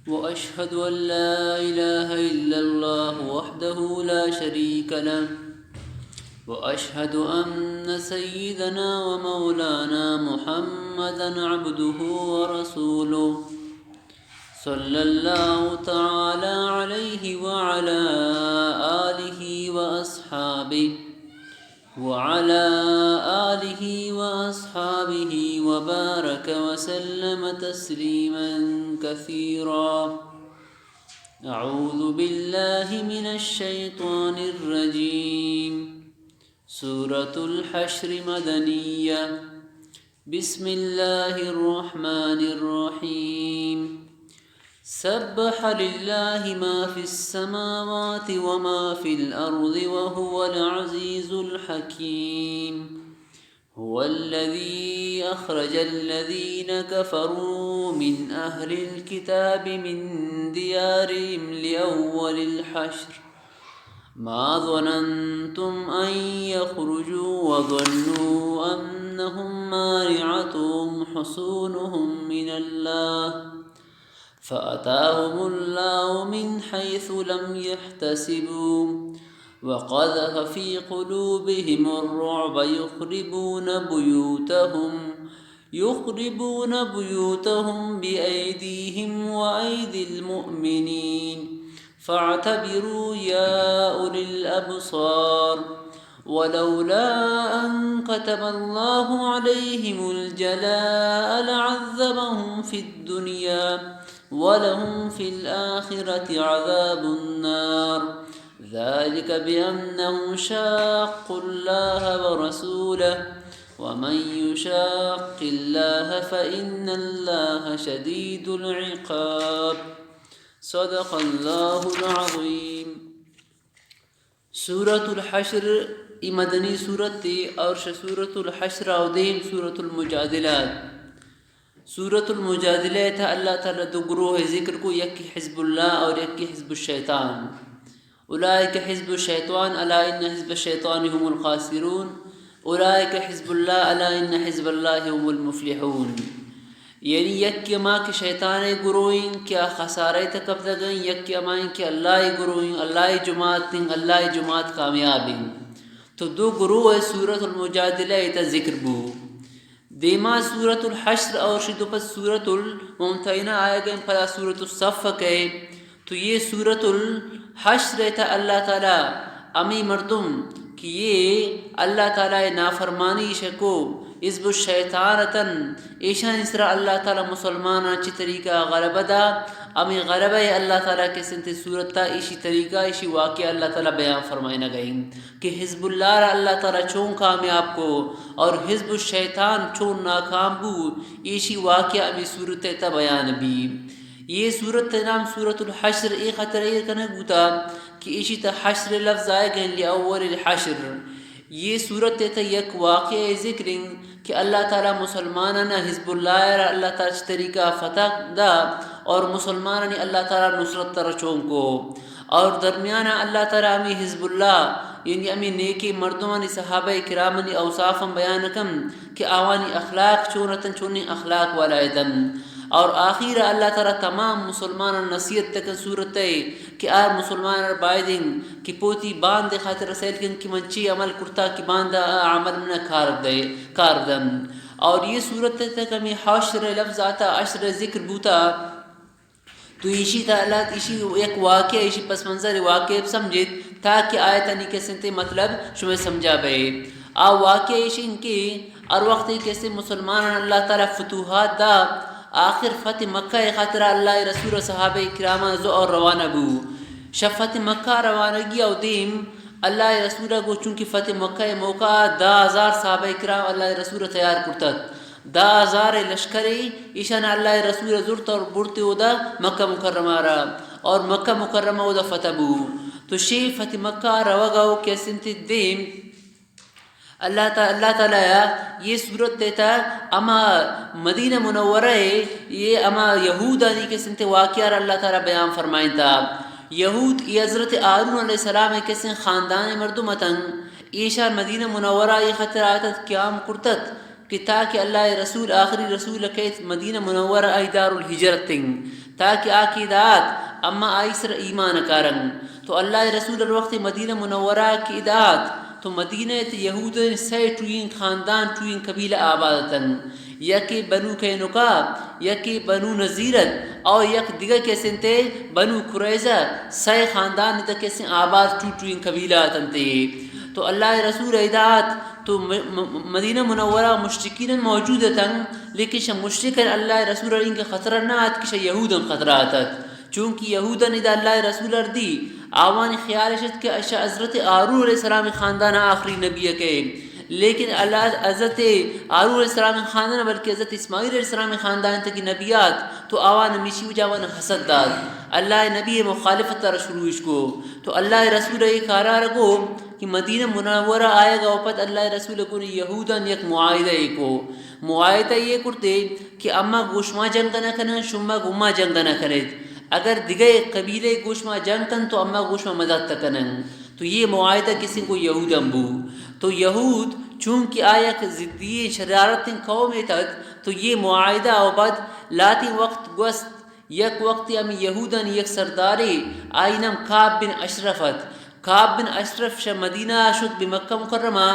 وأشهد أن لا إله إلا الله وحده لا شريك له، وأشهد أن سيدنا ومولانا محمدا عبده ورسوله، صلى الله تعالى عليه وعلى آله وأصحابه، وعلى آله وأصحابه وبارك وسلم تسليما كثيرا. أعوذ بالله من الشيطان الرجيم. سورة الحشر مدنية. بسم الله الرحمن الرحيم. سبح لله ما في السماوات وما في الأرض وهو العزيز الحكيم. هو الذي أخرج الذين كفروا من أهل الكتاب من ديارهم لأول الحشر ما ظننتم أن يخرجوا وظنوا أنهم مانعتهم حصونهم من الله فأتاهم الله من حيث لم يحتسبوا وقذف في قلوبهم الرعب يخربون بيوتهم يخربون بيوتهم بأيديهم وأيدي المؤمنين فاعتبروا يا أولي الأبصار. ولولا أن كتب الله عليهم الجلاء لعذبهم في الدنيا ولهم في الآخرة عذاب النار. ذلك بأنهم شاقوا الله ورسوله ومن يشاق الله فإن الله شديد العقاب. صدق الله العظيم. سورة الحشر ای مدنی سورت تے اور شہ سورة الحشر او دیم سورة المجادلہ۔ سورة المجادلہ تھا اللہ تعالی دو گروہ ذکر کو، یکی حزب اللہ اور یکی حزب الشیطان۔ أولئك حزب الشيطان ألا إن حزب الشيطان هم الخاسرون، أولئك حزب الله ألا إن حزب الله هم المفلحون۔ یعنی یکی ہما کہ شیطان ءِ گروہ ایں کہ آ خسارہ ءِ تہ کپتگ ایں، یکی ہما ایں کہ اللہ ءِ گروہ ایں، اللہ ءِ جماعت ایں، اللہ ءِ جماعت کامیاب ایں۔ تو دو گروہ ءِ سورة المجادلہ ءِ تہ ذکر بو۔ دیما سورة الحشر اور شدو پس سورة الممتحنہ آئے گئے، پدا سورة الصف کئے۔ تو یہ سورة الحشر ءِ تہ اللہ تعالی ہمے مردم کہ یہ اللہ تعالی نافرمانی شکو، حزب الشیطان اتن، ایشانی سرا اللہ تعالی مسلماناں چی طریقہ غلبہ دا، ہمے غلبہ اللہ تعالی کسنتے سورت تا ایشی طریقہ، ایشی واقعہ اللہ تعالی بیان فرمائنگ ایں کہ حزب اللہ را اللہ تعالی چون کامیاب کو اور حزب الشیطان چون ناکام بو، ایشی واقعہ ہمے سورت ءِ تہ بیان بی۔ یہ سورت ءِ نام سورة الحشر اے خاطر ایر کنگ بوتا کہ ایشی تہ حشر لفظ آئے گئے لأول الحشر۔ یہ سورت ءِ تہ یک واقعہ ذکر ایں کہ اللہ تعالی مسلماناں حزب اللہ را اللہ تعالی چی طریقہ فتح دا اور مسلمانانی اللہ تعالی نصرت تر چون کو۔ اور درمیان اللہ تعالی ہمے حزب اللہ، یعنی ہمے نیکیں مردمانی، صحابہ کرامانی اوصاف ہم بیان کن کہ آوانی اخلاق چون اتن، چونیں اخلاق والا اتن۔ اور آخیر اللہ تعالی تمام مسلماناں نصیحت تکن سورت ءِ کہ آ مسلمان باید ایں کہ پوتی باند خاطر سیل کن کہ من چی عمل کرتا کہ باند آ عمل من کار دے، کار دن۔ اور یہ سورت تک ہمے حشر لفظ آتا، حشر ذکر بوتا۔ تو ایشی تہ اللہ ایشی یک واقعہ، ایشی پس منظر واقعہ سمجھت تاکہ آیتانی کسنتے مطلب شمئے سمجھا بئے۔ آ واقعہ ایشی کہ ہر وقت کسے مسلمانان اللہ تعالی فتوحات دا، آخر فتح مکہ خاطر اللہ رسول و صحابہ کرام زو اور روانہ بو۔ شہ فتح مکہ روانگی او دیم اللہ رسول گو، چونکہ فتح مکہ موقع دہ ہزار صحابہ کرام اللہ رسول تیار کرتت۔ دہ ہزار لشکرے ایشان اللہ رسول زرت اور برت اودا مکہ مکرمہ را، اور مکہ مکرمہ اودا فتح بو۔ تو شی فتح مکہ روگا او کسنتے دیم اللہ تعالی، اللہ تعالی یہ سورت ءِ تہ ہما مدینہ منورہ ءِ یہ ہما یہودانی کسنتے واقعہ را اللہ تعالی بیان فرمائنتا۔ یہود یہ حضرت ہارون علیہ السلام ءِ کسیں خاندان مردم اتن، ایشان مدینہ منورہ یہ خاطر آتت، قیام کرتت کہ تاکہ اللہ رسول، آخری رسول کئیت مدینہ منورہ، آئی دار الہجرت ایں، تاکہ آ کہ ادا آت، اما آئی سر ایمان کارن۔ تو اللہ رسول ہر وقت مدینہ منورہ کہ ادا آت، تو مدینہ ات یہودن سئے ٹوئیں خاندان، ٹوئیں قبیلہ آباد اتن۔ یکے بنو قینقاع، یکے بنو نضیر ات، اور یک دگہ کسے انت بنو قریظہ، سئے خاندان ادا کسے آباد ٹو ٹوئیں قبیلہ اتنت۔ تو اللہ رسول ادا آت، تو م-، م-، مدینہ منورہ مشرکین موجود اتن، لیکن شہ مشرکن اللہ رسول اینکہ خطرہ نہ آت کہ شہ یہودن خطرہ آتت۔ چونکہ یہودن ادا اللہ رسول ار دی، آوانی خیال اش ات کہ شہ حضرت ہارون علیہ السلام خاندان آخری نبی کہ، لیکن اللہ حضرت ہارون علیہ السلام خاندان بلکہ حضرت اسماعیل علیہ السلام خاندان تک نبی آت، تو آوان ہمیشی وجہ آوان حسد دات۔ اللہ نبی مخالفت تر شروع اش کو۔ تو اللہ رسول اے کارا رکو کہ مدینہ منورہ آئے گا پد اللہ رسول گون یہودان یک معاہدہ اے کو۔ معاہدہ اے کرتے کہ اما گوشما جنگ نہ کنن، شما گما جنگ نہ کنید۔ اگر دگہ قبیلے گوشما جنگ کن تو اما گوشما مدد کنن۔ تو یہ معاہدہ کسے کو یہودان بو۔ تو یہود چونکہ آ یک ضدی شرارتیں قوم ات، تو یہ معاہدہ او بعد لاتی وقت گوست۔ یک وقتے ہمے یہودانی یک سردارے، آئی نام کعب بن اشرف ات۔ کعب بن اشرف شہ مدینہ ء شت بہ مکہ مکرمہ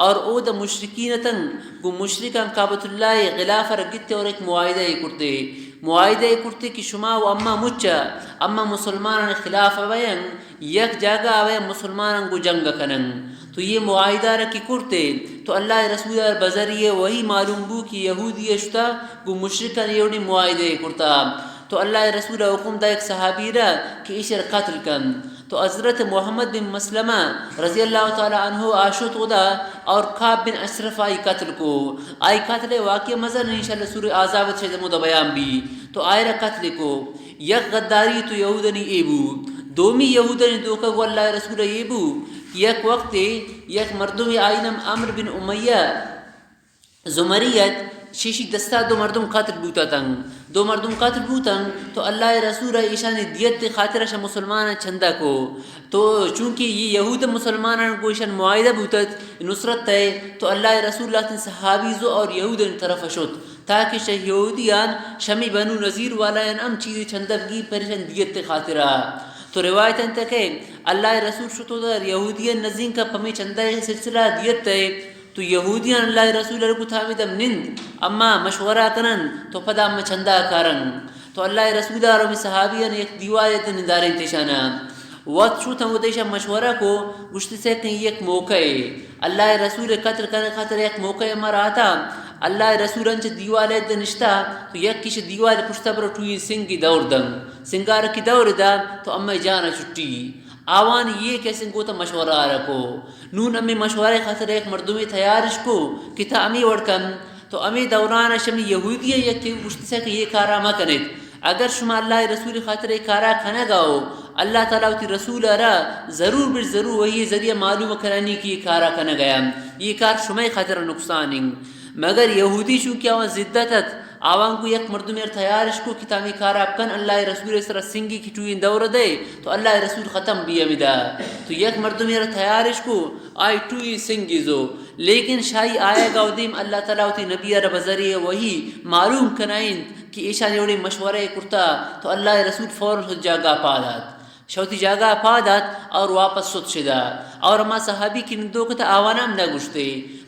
اور اود مشرکین اتن، گوں مشرکان کعبۃ اللہ ء غلاف ء را گتے اور یک معاہدہ ء کرتے۔ معاہدہ ء کرتے کہ شما و اما مچ ء اما مسلمانان خلاف ء بین، یک جاگہ ء بین مسلمانان گوں جنگ ء کنن۔ تو یہ معاہدہ را کہ کرتے، تو اللہ رسول ء بذریعہ وحی معلوم بو کہ یہودی ء شتا گوں مشرکان ایوڑی معاہدہ ء کرتا۔ تو اللہ ء رسول ء حکم دا یک صحابی را کہ ایشی را قتل کن۔ تو حضرت محمد بن مسلمہ رضی اللہ تعالی عنہ آ شت اودا اور کعب بن اشرف آئی قتل کو۔ آئی قتل ء واقعہ مزن انشاءاللہ سورہ احزاب ء چہ دمودا بیان بی۔ تو آئی را قتل کو۔ یک غداری تو یہودانی اے بو۔ دومی یہودانی دھوکہ گوں اللہ ء رسول ء اے بو کہ یک وقتے یک مردمے آئی نام عمرو بن امیہ زمری ات، شیشی دستا دو مردم قتل بوتاتن۔ دو مردم قتل بوتن، تو اللہ ء رسول ء ایشانی دیت ء خاطر ء شہ مسلماناں چندہ کو۔ تو چونکہ یہ یہود مسلمانان گوں ایشان معاہدہ بوتت نصرت ء، تو اللہ ء رسول لہتیں صحابی زو اور یہودانی طرف ء شت، تاکہ شہ یہودیان شمی بنو نذیر والایان ہم چیزے چندہ بگی پر ایشان دیت ء خاطر ء۔ تو روایت انت کہ اللہ ء رسول شت و در یہودیان نزینک ء پمی چندہ ء سلسلہ دیت ء۔ تو یہودیان اللہ ء رسول ء گوت ہمے دم نند، اما مشورہ کنن، تو پدا اما چندہ کارن۔ تو اللہ ء رسول ء رومی صحابیان یک دیوالے ء نندارینت ایشان ء۔ وقت شوت ہم وت ایشان مشورہ کو، گوشت سیکن یک موقع ء۔ اللہ ء رسول ء قتل کنگ خاطر یک موقع ء مر آتا۔ اللہ ء رسول انچ دیوالے ء نشتا، تو یک کش دیوال پشتا برو ٹوئی سنگی دور دن۔ سنگارکی دور دا، تو اما جان چھٹی۔ آوان یہ کسے گوتا مشورہ رکو۔ نون ہمے مشورہ خاطر یک مردمے تیارش کو کہ تا ہمے وڑ کن۔ تو ہمے دوران اش ہمے یہودی یکے گوشت سے کہ یہ کارا مہ کنیت۔ اگر شما اللہ رسول خاطر یہ کارا کنگا ہو، اللہ تعالی وتی رسول را ضرور بر ضرور وہی ذریعہ معلوم کرانی کہ یہ کارا کنگا ہم۔ یہ کار شمئے خاطر نقصان انگ۔ مگر یہودی چونکہ آوان زدت ات، آوان گو یک مردمے را تیارش کو کہ تامی کارا بکن، اللہ رسول سر سنگی کی ٹوئیں دور دے، تو اللہ رسول ختم بی ہمیدا۔ تو یک مردمے را تیارش کو، آئی ٹوئیں سنگی زو۔ لیکن شاہی آیگ ء دیم اللہ تعالی وتی نبی ء را بذریعہ وحی معلوم کنائینت کہ ایشانی وڑیں مشورہ ء کرتا، تو اللہ ء رسول فوراً شت جاگہ ء پاد آت۔ شہ وتی جاگہ ء پاد آت اور واپس شت شدا۔ اور ہما صحابی کہ نندوک ات آوان ہم نہ گوشتے۔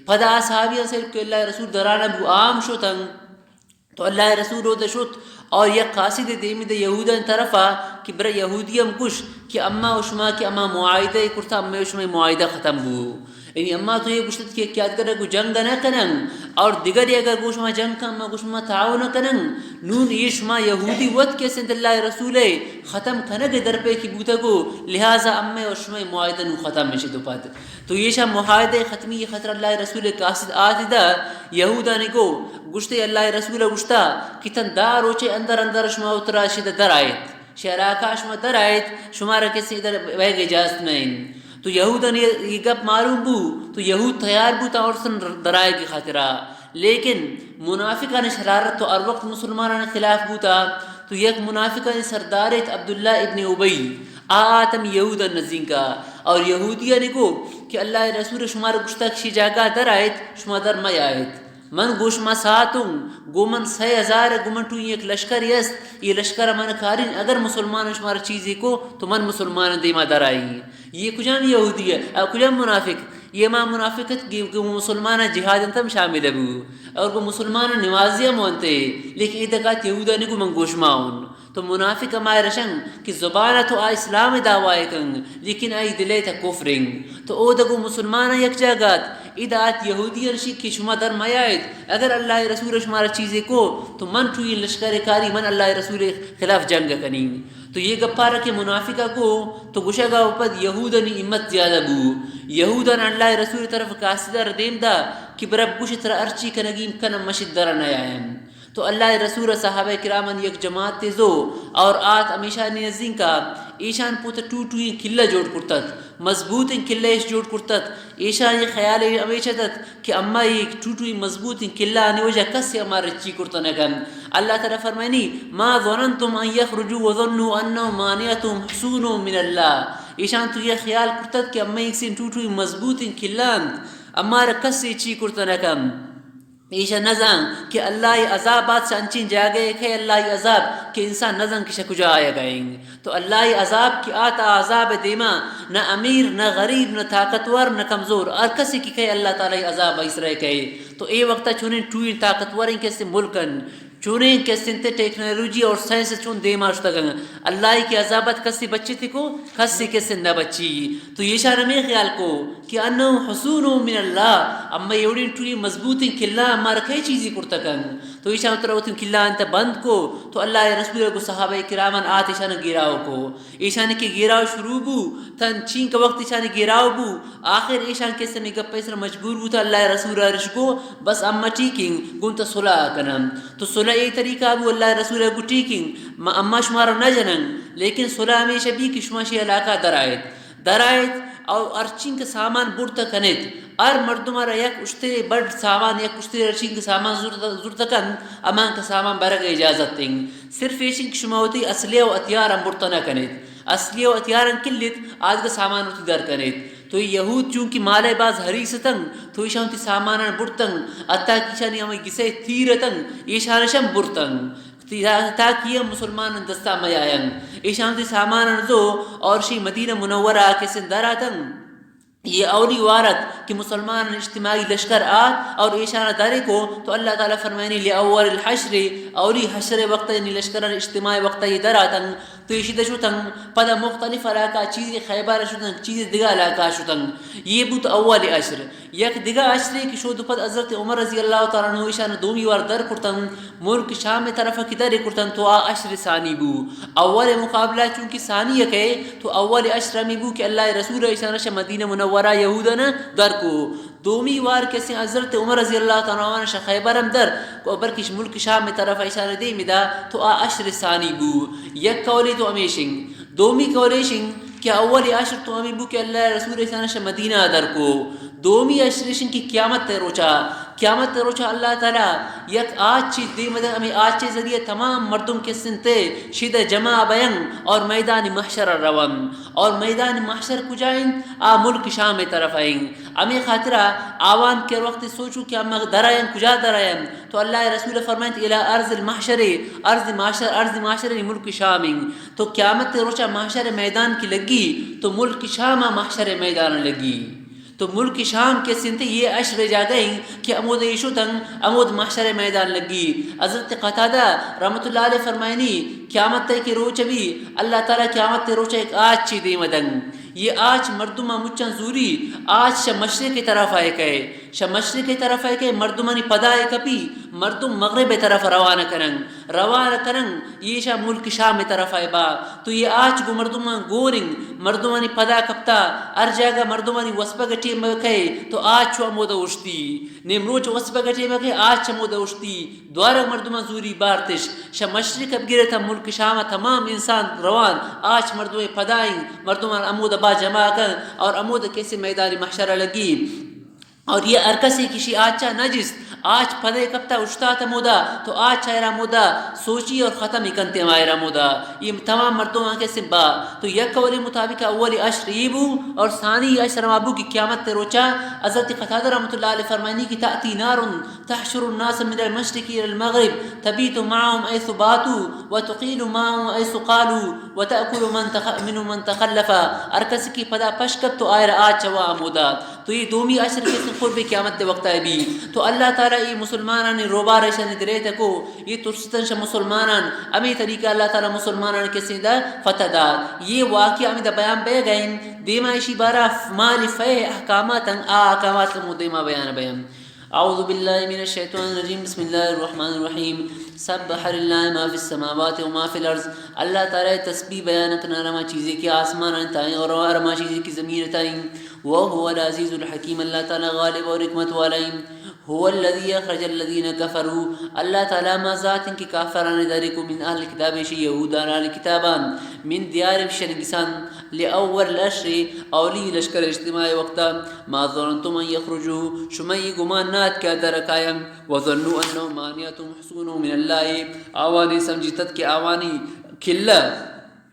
پدا آ صحابیاں سر کہ اللہ ء رسول درانہ بو آ ہم شتن۔ تو اللہ ء رسول اودا شت اور یک قاصدے دیمی دے یہودانی طرفا کہ برا یہودی ہم گوش کہ اما و شما کہ اما معاہدہ ء کرتا، اما و شما معاہدہ ختم بو۔ یعنی اما تو یہ گوشت کہ یک یادگار کو جنگ نہ کنن اور دگرے اگر گو شما جنگ کن، اما گو شما تعاون کنن۔ نون یہ شما یہودی وت کہ سنت اللہ ء رسول ء ختم کنگ ء درپے کی بوتگو، لہذا اما و شما معاہدہ نو ختم مشی دو پد۔ تو ایشاں معاہدہ ختمی خاطر اللہ رسول قاصد آتی دا یہودانی گو گوشتے، اللہ رسول گوشتا کہ تن دہ روچے اندر اندر شما اترا شد در آیت، شہ علاقہ شما در آیت، شما را کسی ادھر بیگ اجازت نہیں۔ تو یہودانی یہ گپ معلوم بو، تو یہود تیار بو تا اور سن در آیگ خاطرا۔ لیکن منافقان شرارت تو ہر وقت مسلمانان خلاف بوتا۔ تو یک منافقان سردار ایت عبداللہ ابن ابی، آ آتم یہودان نزینکا، اور یہودیانی گو کہ اللہ رسول شما را گوشتا کہ شی جاگہ در آیت، شما در میایت۔ من گوں شما ساتوں، گوں من سئے ہزار، گوں من ٹوئیں یک لشکرے است، اے لشکر ءَ من کارین، اگر مسلماناں شمارا چیزے کو تو من مسلماناں دیما درائیں۔ اے کجام یہودی ءَ؟ آ کجام منافق؟ اے ہما منافق ات کہ گوں مسلماناں جہاد ءَ ہم شامل بو اور گوں مسلماناں نمازی ہم ونت، لیکن اے دگہ ات یہودانی گوں من گوں شما اوں۔ تو منافق ہما رشن کہ زبان ءَ تو آ اسلام ءِ دعوی ءَ کن، لیکن آئی دل ءَ تہ کفر انت۔ تو اود ءَ گوں مسلماناں یک جاگہ ات، ادا ات یہودی ءَ رشی کہ شما در میایت، اگر اللہ ءِ رسول ءَ شمارا چیزے کو تو من ٹوئیں لشکر ءَ کاری، من اللہ ءِ رسول ءِ خلاف جنگ ءَ کنیں۔ تو اے گپارا کہ منافق ءَ گو تو گشگ ءَ پد یہودانی ہمت زیادہ بو۔ یہودان اللہ ءِ رسول ءِ طرف قاصدہ را دیم دا کہ برب گوش ترا ہرچی کنگی کن، مشت در نیایم۔ تو اللہ ءِ رسول ءَ صحابہ کرامانی یک جماعتے زو اور آت ہمیشانی نزینکا، ایشان پوت ٹوٹوئیں قلعہ جوڑ کرتت، مضبوطیں قلعہ ایش جوڑ کرتت۔ ایشان یہ خیال ہمیش اتت کہ اما یک ٹوٹوئیں مضبوطیں قلعہ آنی وجہ کسے اما رچی کرت نہ کن۔ اللہ تعالی فرمائنی، ما ظننتم ان یخرجوا وظنوا انهم مانعتهم حصونهم من اللہ۔ ایشان تو یہ خیال کرتت کہ اما یک سین ٹوٹوئیں مضبوطیں قلعہ انت، اما را کسے چی کرت نہ کن۔ ایشاں نزان کہ اللہ ءِ عذاب آت چہ انچیں جاگہے کئے، اللہ ءِ عذاب کہ انسان نزان کہ شہ کجا آیگ ءَ انت۔ تو اللہ ءِ عذاب کہ آت، آ عذاب ءِ دیما نہ امیر، نہ غریب، نہ طاقتور، نہ کمزور، ہر کسے کہ کئے اللہ تعالی ءِ عذاب آئی سرا کئے۔ تو اے وقت ءَ چونیں ٹوئیں طاقتوریں کسے ملک انت، چونیں کسے انت ٹیکنالوجی اور سائنس چون دیما شتگ انت۔ اللہ ءِ کہ عذاب ات کسے بچت کو، کسے کسے نہ بچی۔ تو ایشان ہمے خیال کو کہ انهم حصونهم من اللہ، اما اے وڑیں ٹوئیں مضبوطیں قلعہ اما را کئے چیزے کرت کن۔ تو ایشان ترا وتی قلعہ انت بند کو، تو اللہ ءِ رسول ءَ گوں صحابہ کراماں آت ایشان گھیراؤ کو۔ ایشان کہ گھیراؤ شروع بو، تاں چینکہ وقت ایشان گھیراؤ بو، آخر ایشان کسے ہمے گپ ءِ سرا مجبور بوت، اللہ ءِ رسول ءَ رش کو، بس اما ٹھیک انت، گوں تو صلح کناں۔ تو صلح اے طریقہ بو، اللہ ءِ رسول ءَ گو ٹھیک انت، ما اما شمارا نہ جنن، لیکن صلح ہمیش بی کہ شما شی علاقہ درائیت۔ درائیت اور ہرچینکہ سامان برت کنیت۔ ہر مردم ءَ را یک اشترے بڈ سامان، یک اشترے ہرچینکہ سامان زرت، زرت کنت، ہمانکہ سامان برگ ءِ اجازت انت۔ صرف ایش انت کہ شما وتی اسلحہ و ہتھیار ہم برت نہ کنیت۔ اسلحہ و ہتھیار ہم کلیت، آدگہ سامان وتی در کنیت۔ تو اے یہود چونکہ مال ءِ باز حریص اتنت، تو ایشاں وتی ساماناں برتنت، حتی کہ ایشانی ہمے گسئے تیر اتنت، ایشانش ہم برتنت۔ تاکہ اے مسلمانانی دستا میاینت۔ ایشاں وتی ساماناں زو اور شی مدینہ منورہ ءَ کسے در آتنت۔ اے اولی وار ات کہ مسلمانانی اجتماعی لشکر آت اور ایشانا در کو، تو اللہ تعالی فرمائنی، لأول الحشر، اولی حشر ءِ وقت، یعنی لشکرانی اجتماع ءِ وقت اے در آتنت۔ تو ایشی دہ شتنت، پدا مختلف علاقہ، چیزے خیبر شتنت، چیزے دگہ علاقہ شتنت۔ اے بوت اول حشر۔ یک دگہ حشرے کہ شود پد حضرت عمر رضی اللہ تعالی عنہ ایشان دومی وار در کرتنت، ملک شام ءِ طرف کہ در کرتنت، تو آ حشر ثانی بو۔ اول مقابلہ چونکہ ثانی کئے، تو اول حشر ہمے بو کہ اللہ ءِ رسول ایشان شہ مدینہ منورہ یہودان در کو۔ دومی وار کسے حضرت عمر رضی اللہ تعالی عنہ شہ خیبر ہم در کو، بلکہ ملک شام ءِ طرف ایشان دیم دا، تو آ حشر ثانی بو۔ یک قولے تو ہمیش انت۔ دومی قول ایش انت کہ اول حشر تو ہمے بو کہ اللہ ءِ رسول ایشان شہ مدینہ در کو۔ دومی حشر ایش انت کہ قیامت ءِ روچا، قیامت ءِ روچا اللہ تعالی یک آچے دیم دنت، ہمے آچ ءِ ذریعہ تمام مردم کسے انت شید جمع بینت اور میدان محشر ءَ رونت۔ اور میدان محشر کجا انت؟ آ ملک شام ءِ طرف انت۔ ہمے خاطرا آوان کہ وقت سوچو کہ اما در آیاں، کجا در آیاں؟ تو اللہ ءِ رسول فرمائنت، الی ارض المحشر، ارض محشر، ارض محشر یعنی ملک شام انت۔ تو قیامت ءِ روچا محشر ءِ میدان کہ لگی، تو ملک شام ءَ محشر ءِ میدان لگی۔ تو ملک شام کسے انت، اے حشر ءِ جاگہ انت کہ ہمودا اے شتنت، ہمود محشر ءِ میدان لگی۔ حضرت قتادہ رحمت اللہ علیہ فرمائنی، قیامت ءِ کہ روچ بی، اللہ تعالی قیامت ءِ روچا یک آچے دیم دنت۔ اے آچ مردماں مچاں زوری، آچ شہ مشرق ءِ طرف ءَ کئے، شہ مشرق ءِ طرف ءَ کئے، مردمانی پدا ءَ کپی، مردم مغرب ءِ طرف ءَ روانہ کننت، روانہ کننت، ایشاں ملک شام ءِ طرف ءَ با۔ تو اے آچ گوں مردماں گور انت، مردمانی پدا کپتا، ہر جاگہ مردمانی وسپگ ءِ ٹیم ءَ کئے، تو آچ چو ہمودا اوشتی۔ نیمروچ وسپگ ءِ ٹیم ءَ کئے، آچ ہمودا اوشتی۔ دوارگ مردماں زوری بارتش، شہ مشرق ءَ بگرے تا ملک شام ءَ تمام انسان روان، آچ مردمے پدا انت، مردمان ہمودا با جمع کن اور ہمودا کسے میدان محشر ءَ لگی۔ اور یہ ہر کسی کشی آچا نجست، آچ پدے کپتا اشتات مودا، تو آچ ایرا مودا سوچی اور ختم کنتے ہم ایرا مودا۔ یہ تمام مردم آنکہ سبا، تو یک قول مطابق اولی عشر یہ بو اور ثانی عشر ہما بو کہ قیامت روچا حضرت قتادہ رحمۃ اللہ علیہ فرمائنی کہ تأتی نار تحشر الناس من المشرق إلى المغرب تبيت معهم حيث باتوا وتقيل معهم حيث قالوا وتأكل من تخ-، منهم من تخلف۔ ہر کس کی پدا پش کپ تو آئر آ چوا مودا۔ تو یہ دومی عشر کے قرب قیامت دے وقت آئے بھی۔ تو اللہ تعالیٰ یہ مسلمانان روبار ایشانی دریت کو، یہ ترستن شہ مسلمانان، ہمیں طریقہ اللہ تعالیٰ مسلمانان کے سیندا فتح دات۔ یہ واقعہ ہمیں دا بیان بے گئے، دیما ایشی بارہ مال فہ احکامات، آ احکامات مو دیما بیان بیان۔ أعوذ بالله من الشيطان الرجيم. بسم الله الرحمن الرحيم. سبح لله ما في السماوات وما في الأرض. اللہ تعالیٰ تسبیح بیان کنان ہما چیزے کہ آسمان تائیں اور ہما چیزے کہ زمین تائیں۔ وهو العزيز الحكيم. اللہ تعالیٰ غالب اور حکمت والا ہیں۔ هو الذي أخرج الذين كفروا. اللہ تعالیٰ ما ذات ہیں کہ کافران داری کو من اہل کتاب شی یہودان اہل کتابان من دیار شنگسان لأول العشر، اولی لشکر اجتماع وقتا، ما ظننتم أن يخرجوا، شما یہ گمان نات کہ در کایم، وظنوا أنهم مانعتهم حصونهم من الله، آوانی سمجھتت کہ آوانی قلعہ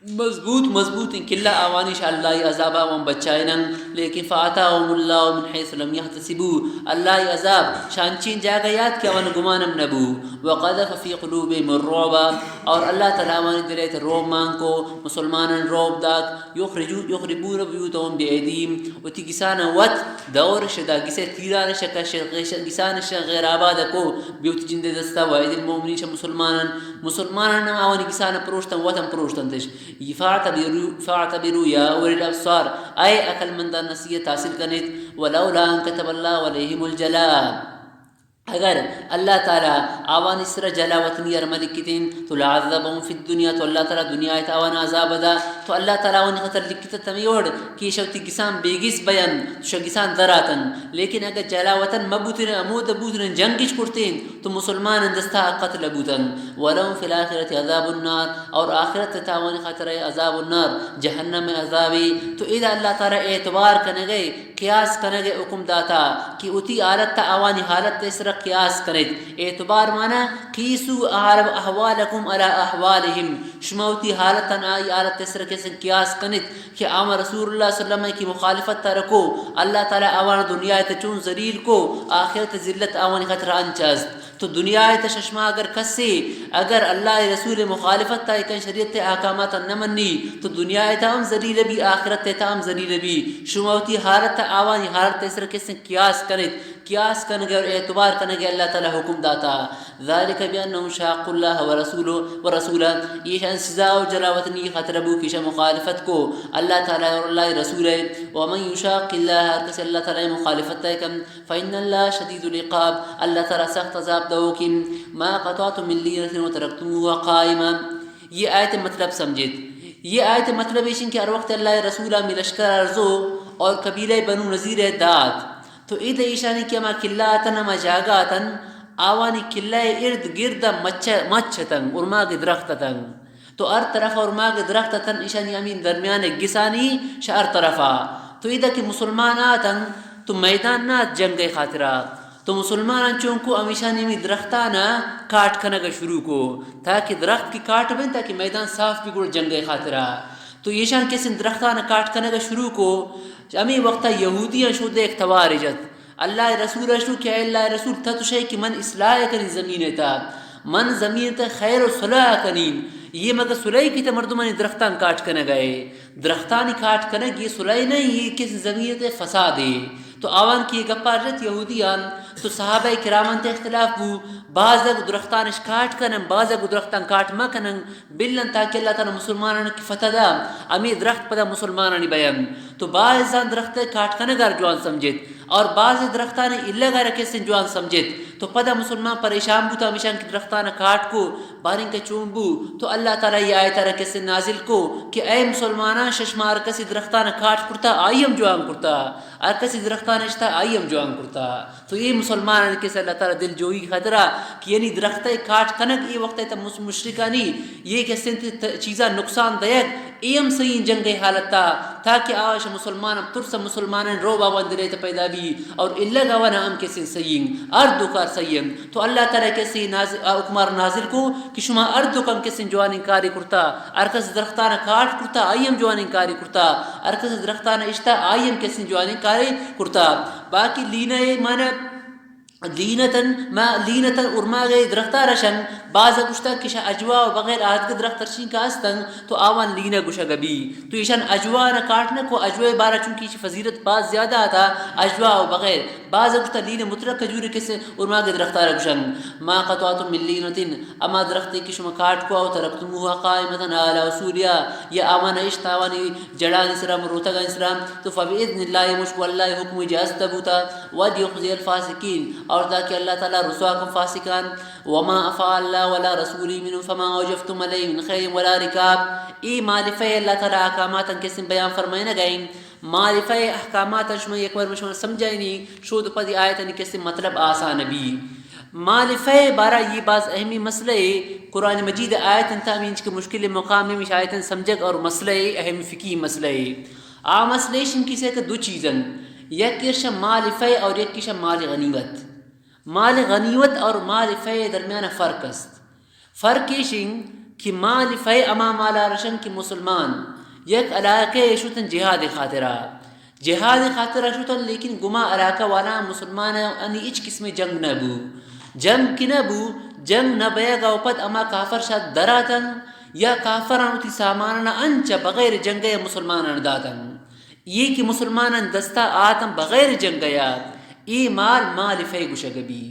مضبوط، مضبوط ہیں قلعہ آوانی شہ اللہ عذابا وان بچائنن، لیکن فأتاهم الله من حيث لم يحتسبوا، اللہ عذاب شانچین جاگہ یات کہ آوان گمانم نبو، وقذف في قلوبهم الرعب، اور اللہ تعالیٰ آوانی دلیت روب مان کو، مسلمانان روب دات، یخرجو-، یخربون بیوتهم بأیدیہم، وتی گسان وت دور شدا، گسے تیران شکش، گسان شہ غیر آباد کو، بیوت جند دستا و ایدی المؤمنین شہ مسلمانان، مسلمانان ہم آوانی گسان پروشتن، وطن پروشتنتش۔ فاعتبروا، فاعتبروا یا اولی الابصار، اے عقل مندان نصیحت حاصل کنیت، ولولا ان كتب الله عليهم الجلاء۔ اگر اللہ تعالیٰ آوانی سر جلا وطنی ار ملکتیں تو لعذبهم في الدنيا، تو اللہ تعالیٰ دنیا ات آوان عذاب دا، تو اللہ تعالیٰ آوانی خطر لکھتا تمی اوڑ کہ شوتی گسان بیگس بیان، شو گسان دراتن۔ لیکن اگر جلا وطن مبوتن، امود بوتن، جنگش کرتیں تو مسلمان دستا قتل بوتن۔ ولهم في الآخرة عذاب النار، اور آخرت تاوانی خطر عذاب النار، جہنم عذابی۔ تو ادا اللہ تعالیٰ اعتبار کنگے قیاس کنگ ء حکم داتا کہ وتی حالت ء آوانی حالت ء سر قیاس کنیت۔ اعتبار مانا قیسوا احوالکم علی احوالہم، شما وتی حالت ء آئی حالت ء سر کسن قیاس کنیت کہ آواں رسول اللہ صلی اللہ علیہ وسلم کی مخالفت ء رکو، اللہ تعالی آوان دنیا ء چون ذلیل کو، آخرت ء ذلت آوانی خاطر انچ است۔ تو دنیا ء تہ ششما اگر کسے اگر اللہ ء رسول ء مخالفت ء کن، شریعت ء احکامات ء نہ منی، تو دنیا ء تہ ہم ذلیل بی، آخرت ء تہ ہم ذلیل بی۔ شما وتی حالت ء آوانی حالت ء سر کسیں قیاس کنیت، قیاس کنگ ء اور اعتبار کنگ ء اللہ تعالی حکم داتا۔ ذلك بأنهم شاقوا الله ورسوله، ورسوله، ایشان سزا و جلاوطنی خاطر بو کہ ایشان مخالفت کو اللہ تعالی اور اللہ ء رسول ء۔ ومن يشاق الله، ہر کس اللہ تعالی مخالفت ء کن، فإن الله شديد العقاب، اللہ تعالی سخت عذاب دئوکیں۔ ما قطعتم من لينة وتركتموها قائمة۔ یہ آیت مطلب سمجھت۔ یہ آیت مطلب ایشن کہ ہر وقت اللہ رسول ہمیں لشکر ارزو اور قبیلہ بنو نذیر دات، تو اید ایشانی کہ ہما قلعہ آتن، ہما جاگہ آتن، آوانی قلعہ ارد گرد مچ، مچ اتن، ارماگ درخت اتن۔ تو ہر طرف ارماگ درخت اتن، ایشانی ہمیں درمیان گسانی شہ ہر طرفا۔ تو ادا کہ مسلمان آتن، تو میدان نہ ات جنگ ء خاطرا۔ تو مسلمانان چون کو، ہمیشانی ہمیں درختانا کاٹ کنگ شروع کو، تاکہ درخت کی کاٹ بین، تاکہ میدان صاف بی گڑا جنگ ء خاطرا۔ تو ایشان کسن درختانا کاٹ کنگ شروع کو، ہمیں وقتا یہودیاں شودے ایک توار جت۔ اللہ رسول اشو کہ اے اللہ رسول، تہ تو شے کہ من اصلاح کنی زمین تا، من زمین تا خیر و صلاح کنی، یہ مگہ صلاح کی تہ مردمانی درختان کاٹ کنگ ء۔ درختانی کاٹ کنگ یہ صلاح نہیں، یہ کس زمین تے فساد ہے۔ تو آوان کی گپا رت یہودیان، تو صحابہ کرامن تے اختلاف بو، بعض اگ درختانش کاٹ کنن، بعض اگ درختان کاٹ مکنن، بلن تاکہ اللہ تعالی مسلمانان کی فتح دا، ہمیں درخت پدا مسلمانانی بیان۔ تو بعض انسان درخت کاٹ کنگ ار جوان سمجھت، اور بعض درختان الگ ار کسن جوان سمجھت۔ تو پدا مسلمان پریشان بوتا، ہمیشان کہ درختان کاٹ کو، باریں کہ چون بو، تو اللہ تعالی یہ آیت ار کسن نازل کو کہ اے مسلمانان، ششما ہر کسی درختان کاٹ کرتا، آئی ہم جوان کرتا، ہر کسی درختان اشتا، آئی ہم جوان کرتا۔ تو اے مسلمانان کس اللہ تعالی دل جوئی خاطرا کہ یعنی درخت کاٹ کنگ اے وقت تا مس-، مشرکانی یہ کسن ت-، چیزا نقصان دیگ، اے ہم صحیح جنگ حالتا۔ تاکہ آش مسلمان ترس مسلمان روبا وندریت پیدا بی اور الگ آوانا ہم کسیں سیئیں ہر دو کار سیئیں۔ تو اللہ تعالی کسیں نازل، آ حکمار نازل کو کہ شما ہر دو کم کسیں جوانیں کاری کرتا، ہر کس درختانا کاٹ کرتا، آئی ہم جوانیں کاری کرتا، ہر کس درختانا اشتا، آئی ہم کسیں جوانیں کاری کرتا۔ باقی لینہ معنی لینتن، ما لینتن ارماگے درختارا شن، باز گوشتا کہ شا اجوا و بغیر آدگہ درخت ہرچین کا استن، تو آوان لینہ گوشگ بی۔ تو ایشان اجوا نہ کاٹ نہ کو، اجوے بارا چونکہ ایشی فضیلت باز زیادہ آتا، اجوا و بغیر۔ باز گوشتا لینہ مطلق کجور کسے ارماگے درختارا گوشن۔ ما قطعتم من لینتن، اما درختے کہ شما کاٹ کو، او ترکتموها قائمة على اصولها، یا آوان اشت آوانی جڑانی سرا، مروتگانی سرا، تو فبإذن الله، مشکو اللہ حکم جاست بوتا، وليخزي الفاسقين، اور تاکہ اللہ تعالی رسوا کن فاسقان۔ وما أفاء الله على رسوله منهم فما أوجفتم عليه من خيل ولا ركاب۔ اے مال فیء اللہ تعالی احکاماتاں کسیں بیان فرمائنگا ایں۔ مال فیء احکاماتاں شما یک بار شما سمجھائینی، شود پدی آیتانی کسیں مطلب آسان بی۔ مال فیء بارا یہ باز اہمی مسئلہ ہے۔ قرآن مجید آیتاں تامینچ کے مشکل مقام میں آیتاں سمجھگ اور مسئلہ ہے، اہم فقہی مسئلہ ہے۔ آ مسئلہ ایشن کسے کہ دو چیزن، یک ایشن مال فیء اور یک ایشن مال غنیمت۔ مال غنیمت اور مال فیء درمیان فرق است۔ فرق ایش انت کہ مال فیء ہما مالا رشن کہ مسلمان یک علاقے شتن جہاد خاطرا، جہاد خاطرا شتن، لیکن گما علاقہ والا مسلمان انی ہچ قسم جنگ نہ بو، جنگ کہ نہ بو، جنگ نہ بیگا و پد ہما کافر شاد دراتن یا کافران وتی سامانانا انچا بغیر جنگے مسلمانان داتن۔ یہ کہ مسلمانان دستا آتن بغیر جنگیا، اے مال، مال فیء گوشگ بی۔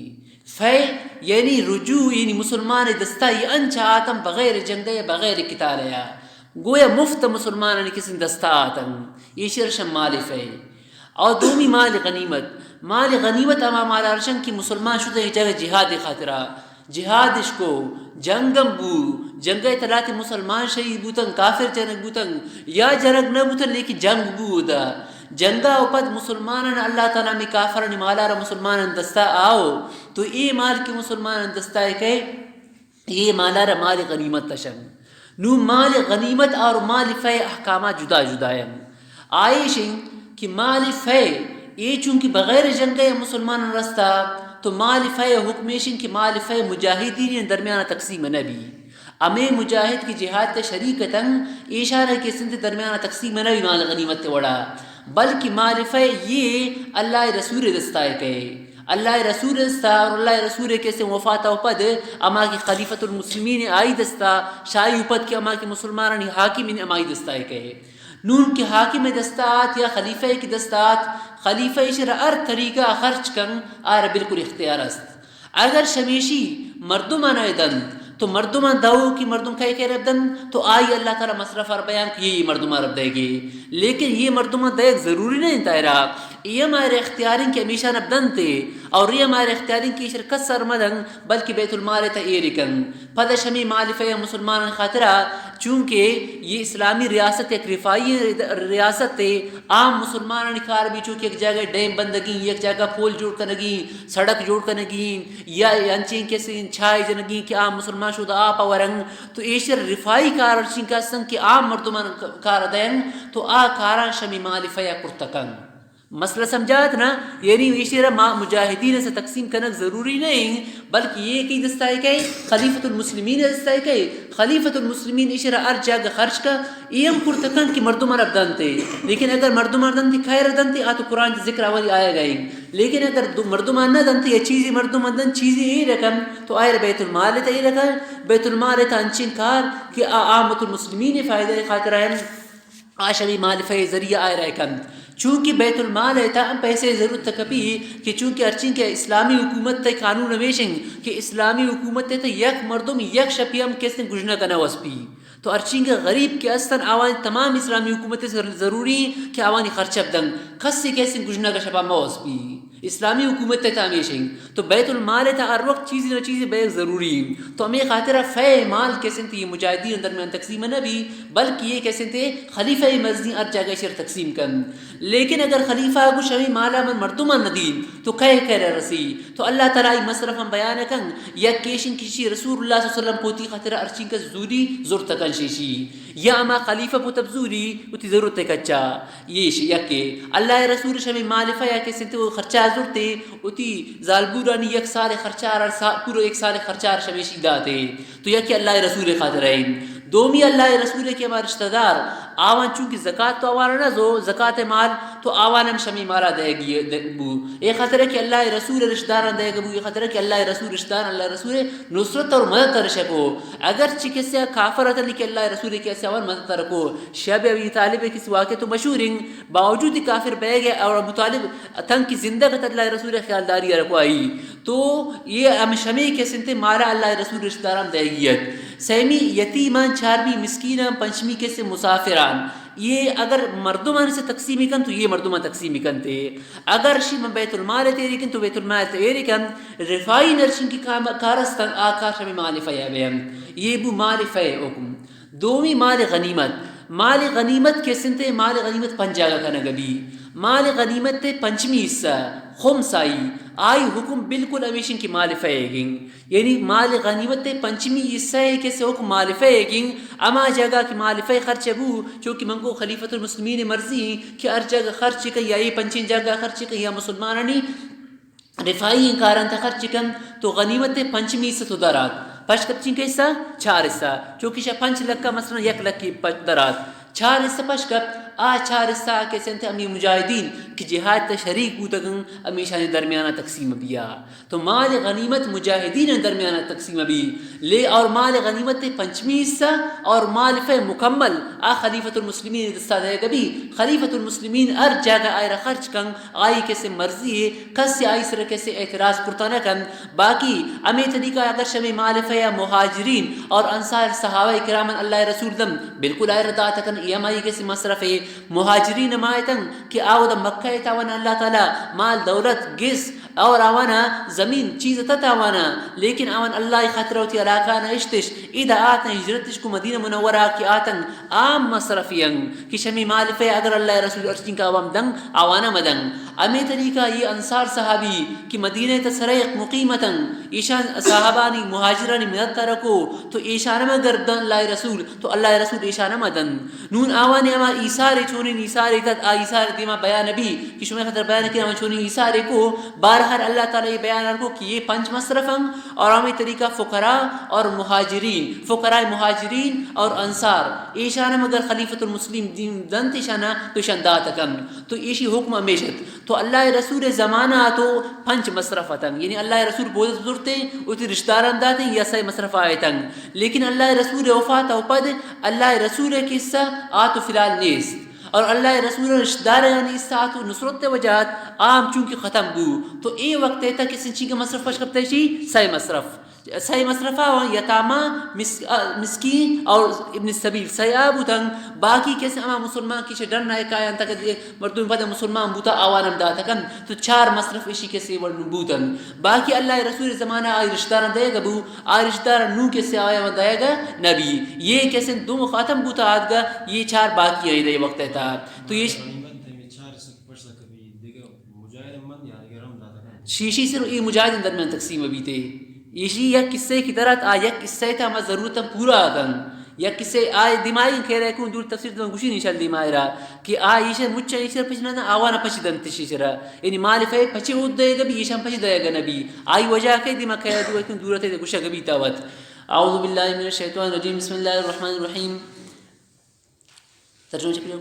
فیء یعنی رجوع، یعنی مسلمان دستا یہ انچا آتن بغیر جنگیا، بغیر قتالیا۔ گویا مفت مسلمانانی کسیں دستا آتن۔ یہ شرشن مال فیء۔ اور دومی مال غنیمت۔ مال غنیمت ہما مالا رشن کہ مسلمان شدہ یک جگہ جہاد خاطرا۔ جہادش کو، جنگ ہم بو، جنگ ء تلاتے مسلمان شہید بوتن، کافر جنگ بوتن، یا جنگ نہ بوتن، لیکن جنگ بو دا۔ جنگ ء پد مسلمانان اللہ تعالی می کافرانی مالارا مسلمانان دستا آو، تو اے مال کہ مسلمانان دستا کئے، اے مالارا مال غنیمت تشن۔ نوں مال غنیمت اور مال فیء احکامات جدا جدا انت۔ آ ایش انت کہ مال فیء اے چونکہ بغیر جنگ ء مسلمانان رستا، تو مال فیء حکم ایش انت کہ مال فیء مجاہدین درمیان تقسیم نہ بی۔ ہمے مجاہد کہ جہاد ء شریک اتن، ایشان ء کسنت درمیان تقسیم نہ بی مال غنیمت ء وڑا، بلکہ مال فیء یہ اللہ ء رسول ء دستا ء کئے۔ اللہ ء رسول ء دستا اور اللہ ء رسول ء کسے وفات ء پد ہما کہ خلیفۃ المسلمین آئی دستا، شاہی ء پد کہ ہما کہ مسلمانانی حاکم انت ہمائی دستا ء کئے۔ نون کہ حاکم ء دستا آت یا خلیفہ ء کہ دستا آت، خلیفہ ایشرا ہر طریقہ ء خرچ کن، آرا بالکل اختیار است۔ اگر شمیشی مردمانا دنت، تو مردمان دو کہ مردم کئے کئے رب دنت، تو آئی اللہ تعالی مصرف ار بیان کہ یہ مردمان رب دے گے۔ لیکن یہ مردمان دے ضروری نہیں تیرا، یہ ہمارے اختیار ہیں کہ ہمیشہ نہ دنتے، اور یہ ہمارے اختیار ہیں کہ شر کس سر مدن، بلکہ بیت المال تا ایر کن۔ پدا شمی مال فیء مسلمان خاطرہ، چونکہ یہ اسلامی ریاست یک رفاہی ریاست ہے، عام مسلمانانی کار بھی چونکہ یک جگہ ڈیم بندگی، یک جگہ پول جوڑ کنگی، سڑک جوڑ کنگی، یا انچیں کسی چائے جنگی کہ عام مسلمان شد آپ ورنگ، تو ایشر رفاہی کار چین کسن کہ عام مردمان کار دین، تو آ کاران شمی مال فیء کرتکن۔ مسئلہ سمجھات نا؟ یعنی ایشرا ما مجاہدین سے تقسیم کنگ ضروری نہیں، بلکہ یہ کہ دستائے کئے، خلیفۃ المسلمین دستائے کئے، خلیفۃ المسلمین ایشرا ہر جگہ خرچ کا، یہ ہم کرتکن کہ مردم عرب دنتے، لیکن اگر مردم عرب دنتے، خیر دنتے، آ تو قرآن ذکر اولی آیا گئے۔ لیکن اگر دو مردم نہ دنتے یا چیزی مردم دن، چیزی اے رقم، تو آئر بیت المال تا اے رقم، بیت المال تا انچین کار کہ آ عامت المسلمین فائدہ خاطر ہیں۔ آ شمی مال فیء ذریعہ آئرا کنت۔ چونکہ بیت المال ء تہا ہم پیسے ضرورت کپی کہ چونکہ ہرچین کہ اسلامی حکومت ء قانون ہمیش انت کہ اسلامی حکومت ء تہا یک مردم یک شپی ہم کس گژنگ نہ وسپی۔ تو ہرچین کہ غریب کہ استن آوان تمام اسلامی حکومت ء سر ضروری کہ آوانی خرچہ بدن، کس کس گژنگ شپا مہ وسپی۔ اسلامی حکومت ء تہا ہمیش انت۔ تو بیت المال ء تہا ہر وقت چیزے نہ چیزے بیگ ضروری انت۔ تو ہمے خاطر ء فیء مال کس انت یہ مجاہدین درمیان تقسیم نہ بی، بلکہ یہ کس انت خلیفہ مزنی ہر جگہ شر تقسیم کن۔ لیکن اگر خلیفہ گوش ہمے مالا من مردمان نہ دین، تو کئے کئے رسی؟ تو اللہ تعالی ای مصرف ہم بیان کن، یک کیشن کشی رسول اللہ صلی اللہ علیہ وسلم پوتی خاطر ہرچین کس زوری زرت کن شیشی۔ یا ہما خلیفہ بوت بزوری وتی ضرورت ءِ کچا۔ ایش یکے۔ اللہ ءِ رسول ءَ شمے مال فیا کہ سنتے و خرچہ زرتے، وتی زالبورانی یک سال خرچہ را سا-، پورا یک سال خرچہ را شمیشی داتے۔ تو یکے اللہ ءِ رسول ءِ خاطر ءَ۔ دومی اللہ ءِ رسول ءِ کہ ہما رشتہ دار، آوان چونکہ زکات تو آوان نہ زو، زکات مال تو آوان ہم شمی مالا دئیگی بو۔ اے خاطر کہ اللہ ءِ رسول رشتہ داران دئیگ بو، اے خاطر کہ اللہ ءِ رسول رشتہ داران اللہ ءِ رسول نصرت اور مدد ترشکو۔ اگرچہ کسے کافر اتنی کہ اللہ ءِ رسول کسے آوان مدد ترکو۔ شیعہ ابی طالب کس واقعہ تو مشہور ہیں، باوجود کافر بیگ اور ابو طالب تنکی زندگ ات اللہ ءِ رسول خیالداری رکوائی۔ تو یہ ہم شمی کس انتے مالا اللہ ءِ رسول رشتہ داران دئیگی ات۔ سیمی یتیمان، چارمی مسکینان، پنچمی کس مسافران۔ یہ اگر مردمان سے تقسیم کن تو یہ مردمان تقسیم کنتے۔ اگر شی من بیت المال تیری کن تو بیت المال تیری کن۔ رفائی نرشن کی کام-، کارستان آ کار شمی مال فیا بیان۔ یہ بو مال فے حکم۔ دومی مال غنیمت۔ مال غنیمت کس انتے؟ مال غنیمت پنچ جاگہ کنگ بی۔ مال غنیمت تے پنچمی حصہ، خمس آئی، آئی حکم بالکل ہمیشن کہ مال فے گنگ۔ یعنی مال غنیمت تے پنچمی حصہ ہے کہ سے حکم مال فے گنگ۔ اما جاگہ کہ مال فے خرچ بو، چونکہ منگو خلیفۃ المسلمین مرضی کہ ہر جاگہ خرچ کن یا یہ پنچین جاگہ خرچ کن یا مسلمانانی رفائی کاران تا خرچ کن، تو غنیمت پنچمی حصہ تو درات۔ پشکپ چین کا حصہ؟ چار حصہ۔ چونکہ شا پنچ لکھ کا مثلاً یک لکھ کی پچ درات۔ چار حصہ پشکپ، آ چار حصہ کہ سنت امی مجاہدین کہ جہاد تا شریک بوتگن، امیشانی درمیانہ تقسیم بیا۔ تو مال غنیمت مجاہدین درمیانہ تقسیم بی۔ لے اور مال غنیمت پنچمی حصہ اور مال فے مکمل آ خلیفۃ المسلمین دستا دے گبی۔ خلیفۃ المسلمین ہر جاگہ آئرہ خرچ کن، آئی کسے مرضی ہے، کس آئی سر کسے اعتراض کرتا نہ کن۔ باقی ہمیں طریقہ اگر شمے مال فے یا مہاجرین اور انصار صحابہ کرامن اللہ رسول دم، بالکل آئرہ دات کن، یہ ہم آئی کسے مصرف ہے۔ مہاجرین ہمایتن کہ آودا مکہ تاوان اللہ تعالی مال دولت گس اور آوانا زمین چیز تت آوانا، لیکن آوان اللہ خاطر وتی علاقہ نہ اشتش، ادا آتن ہجرتش کو مدینہ منورہ کہ آتن عام مصرفی انگ کہ شمی مال فے اگر اللہ رسول ارچین کا عوام دنگ، آوانا مدنگ۔ ہمیں طریقہ یہ انصار صحابی کہ مدینہ تا سرائق مقیمتن، ایشان صحابانی مہاجرانی مدد ترکو، تو ایشان ہم اگر دن اللہ رسول، تو اللہ رسول ایشان ہم دن۔ نون آوانی ہما ایثارے چونیں ایثارے تت، آ ایثار دیما بیان بی کہ شمئے خاطر بیان کہ ہما چونیں ایثارے کو، بہرحال اللہ تعالی یہ بیان کو کہ یہ پنچ مصرف انگ اور ہمیں طریقہ فقراء اور مہاجرین، فقراء مہاجرین اور انصار، ایشان ہم اگر خلیفۃ المسلمین دین دنت ایشانا تو ایشان دات کن۔ تو ایشی حکم ہمیشت۔ تو اللہ رسول زمانہ تو پنچ مصرف اتن، یعنی اللہ رسول بودت زرتے، وتی رشتہ داران داتیں یا سئے مصرف آیتن۔ لیکن اللہ رسول وفات و پد اللہ رسول قصہ آ تو فی الحال نیست۔ اور اللہ رسول رشتہ دار یعنی اس ساعت و نصرت وجہت عام چونکہ ختم بو۔ تو اے وقت تا کسی چیز مصرف پش کپتے شی سئے مصرف۔ سئے مصرفا و یتاما، مس-، آ، مسکین اور ابن السبیل سئے آ بوتن، باقی کسے ہما مسلمان کسے ڈن نہ کایاں تک دے مردم پد مسلمان بوتا آوانم داتکن، تو چار مصرف اشی کسے ور بوتن۔ باقی اللہ رسول زمانہ آئی رشتہ داران دئیگ بو، آئی رشتہ داران نو کسے آیا دئیگ نبی۔ یہ کسے دم ختم بوتا آدگا، یہ چار باقی ہیں دے وقت تا۔ تو یہ ش- غنیمت میں چار سک پش سک بھی دیگه مجاہد من یا دیگه ہم داتکن۔ شیشی سر یہ مجاہدین درمیان تقسیم بیتے۔ ایشی یک قصے کی درات آ یک قصے تا ہما ضرورت پورا کن۔ یک قصے آ دیمائی کہہ رہے کن دور تفسیر تو گوشی نہیں چل دیمائی را کہ آ ایشر مچا ایشر پچ نہ آوان پچ دنت شیشرا۔ یعنی مال فے پچ اود دے گبی ایشان پچ دے گا نبی۔ آئی وجہ کہ دیما کہہ دو کن دورت گوشا گبی تاوت۔ اعوذ باللہ من الشیطان الرجیم، بسم اللہ الرحمن الرحیم۔ ترجمہ چہ پیلو؟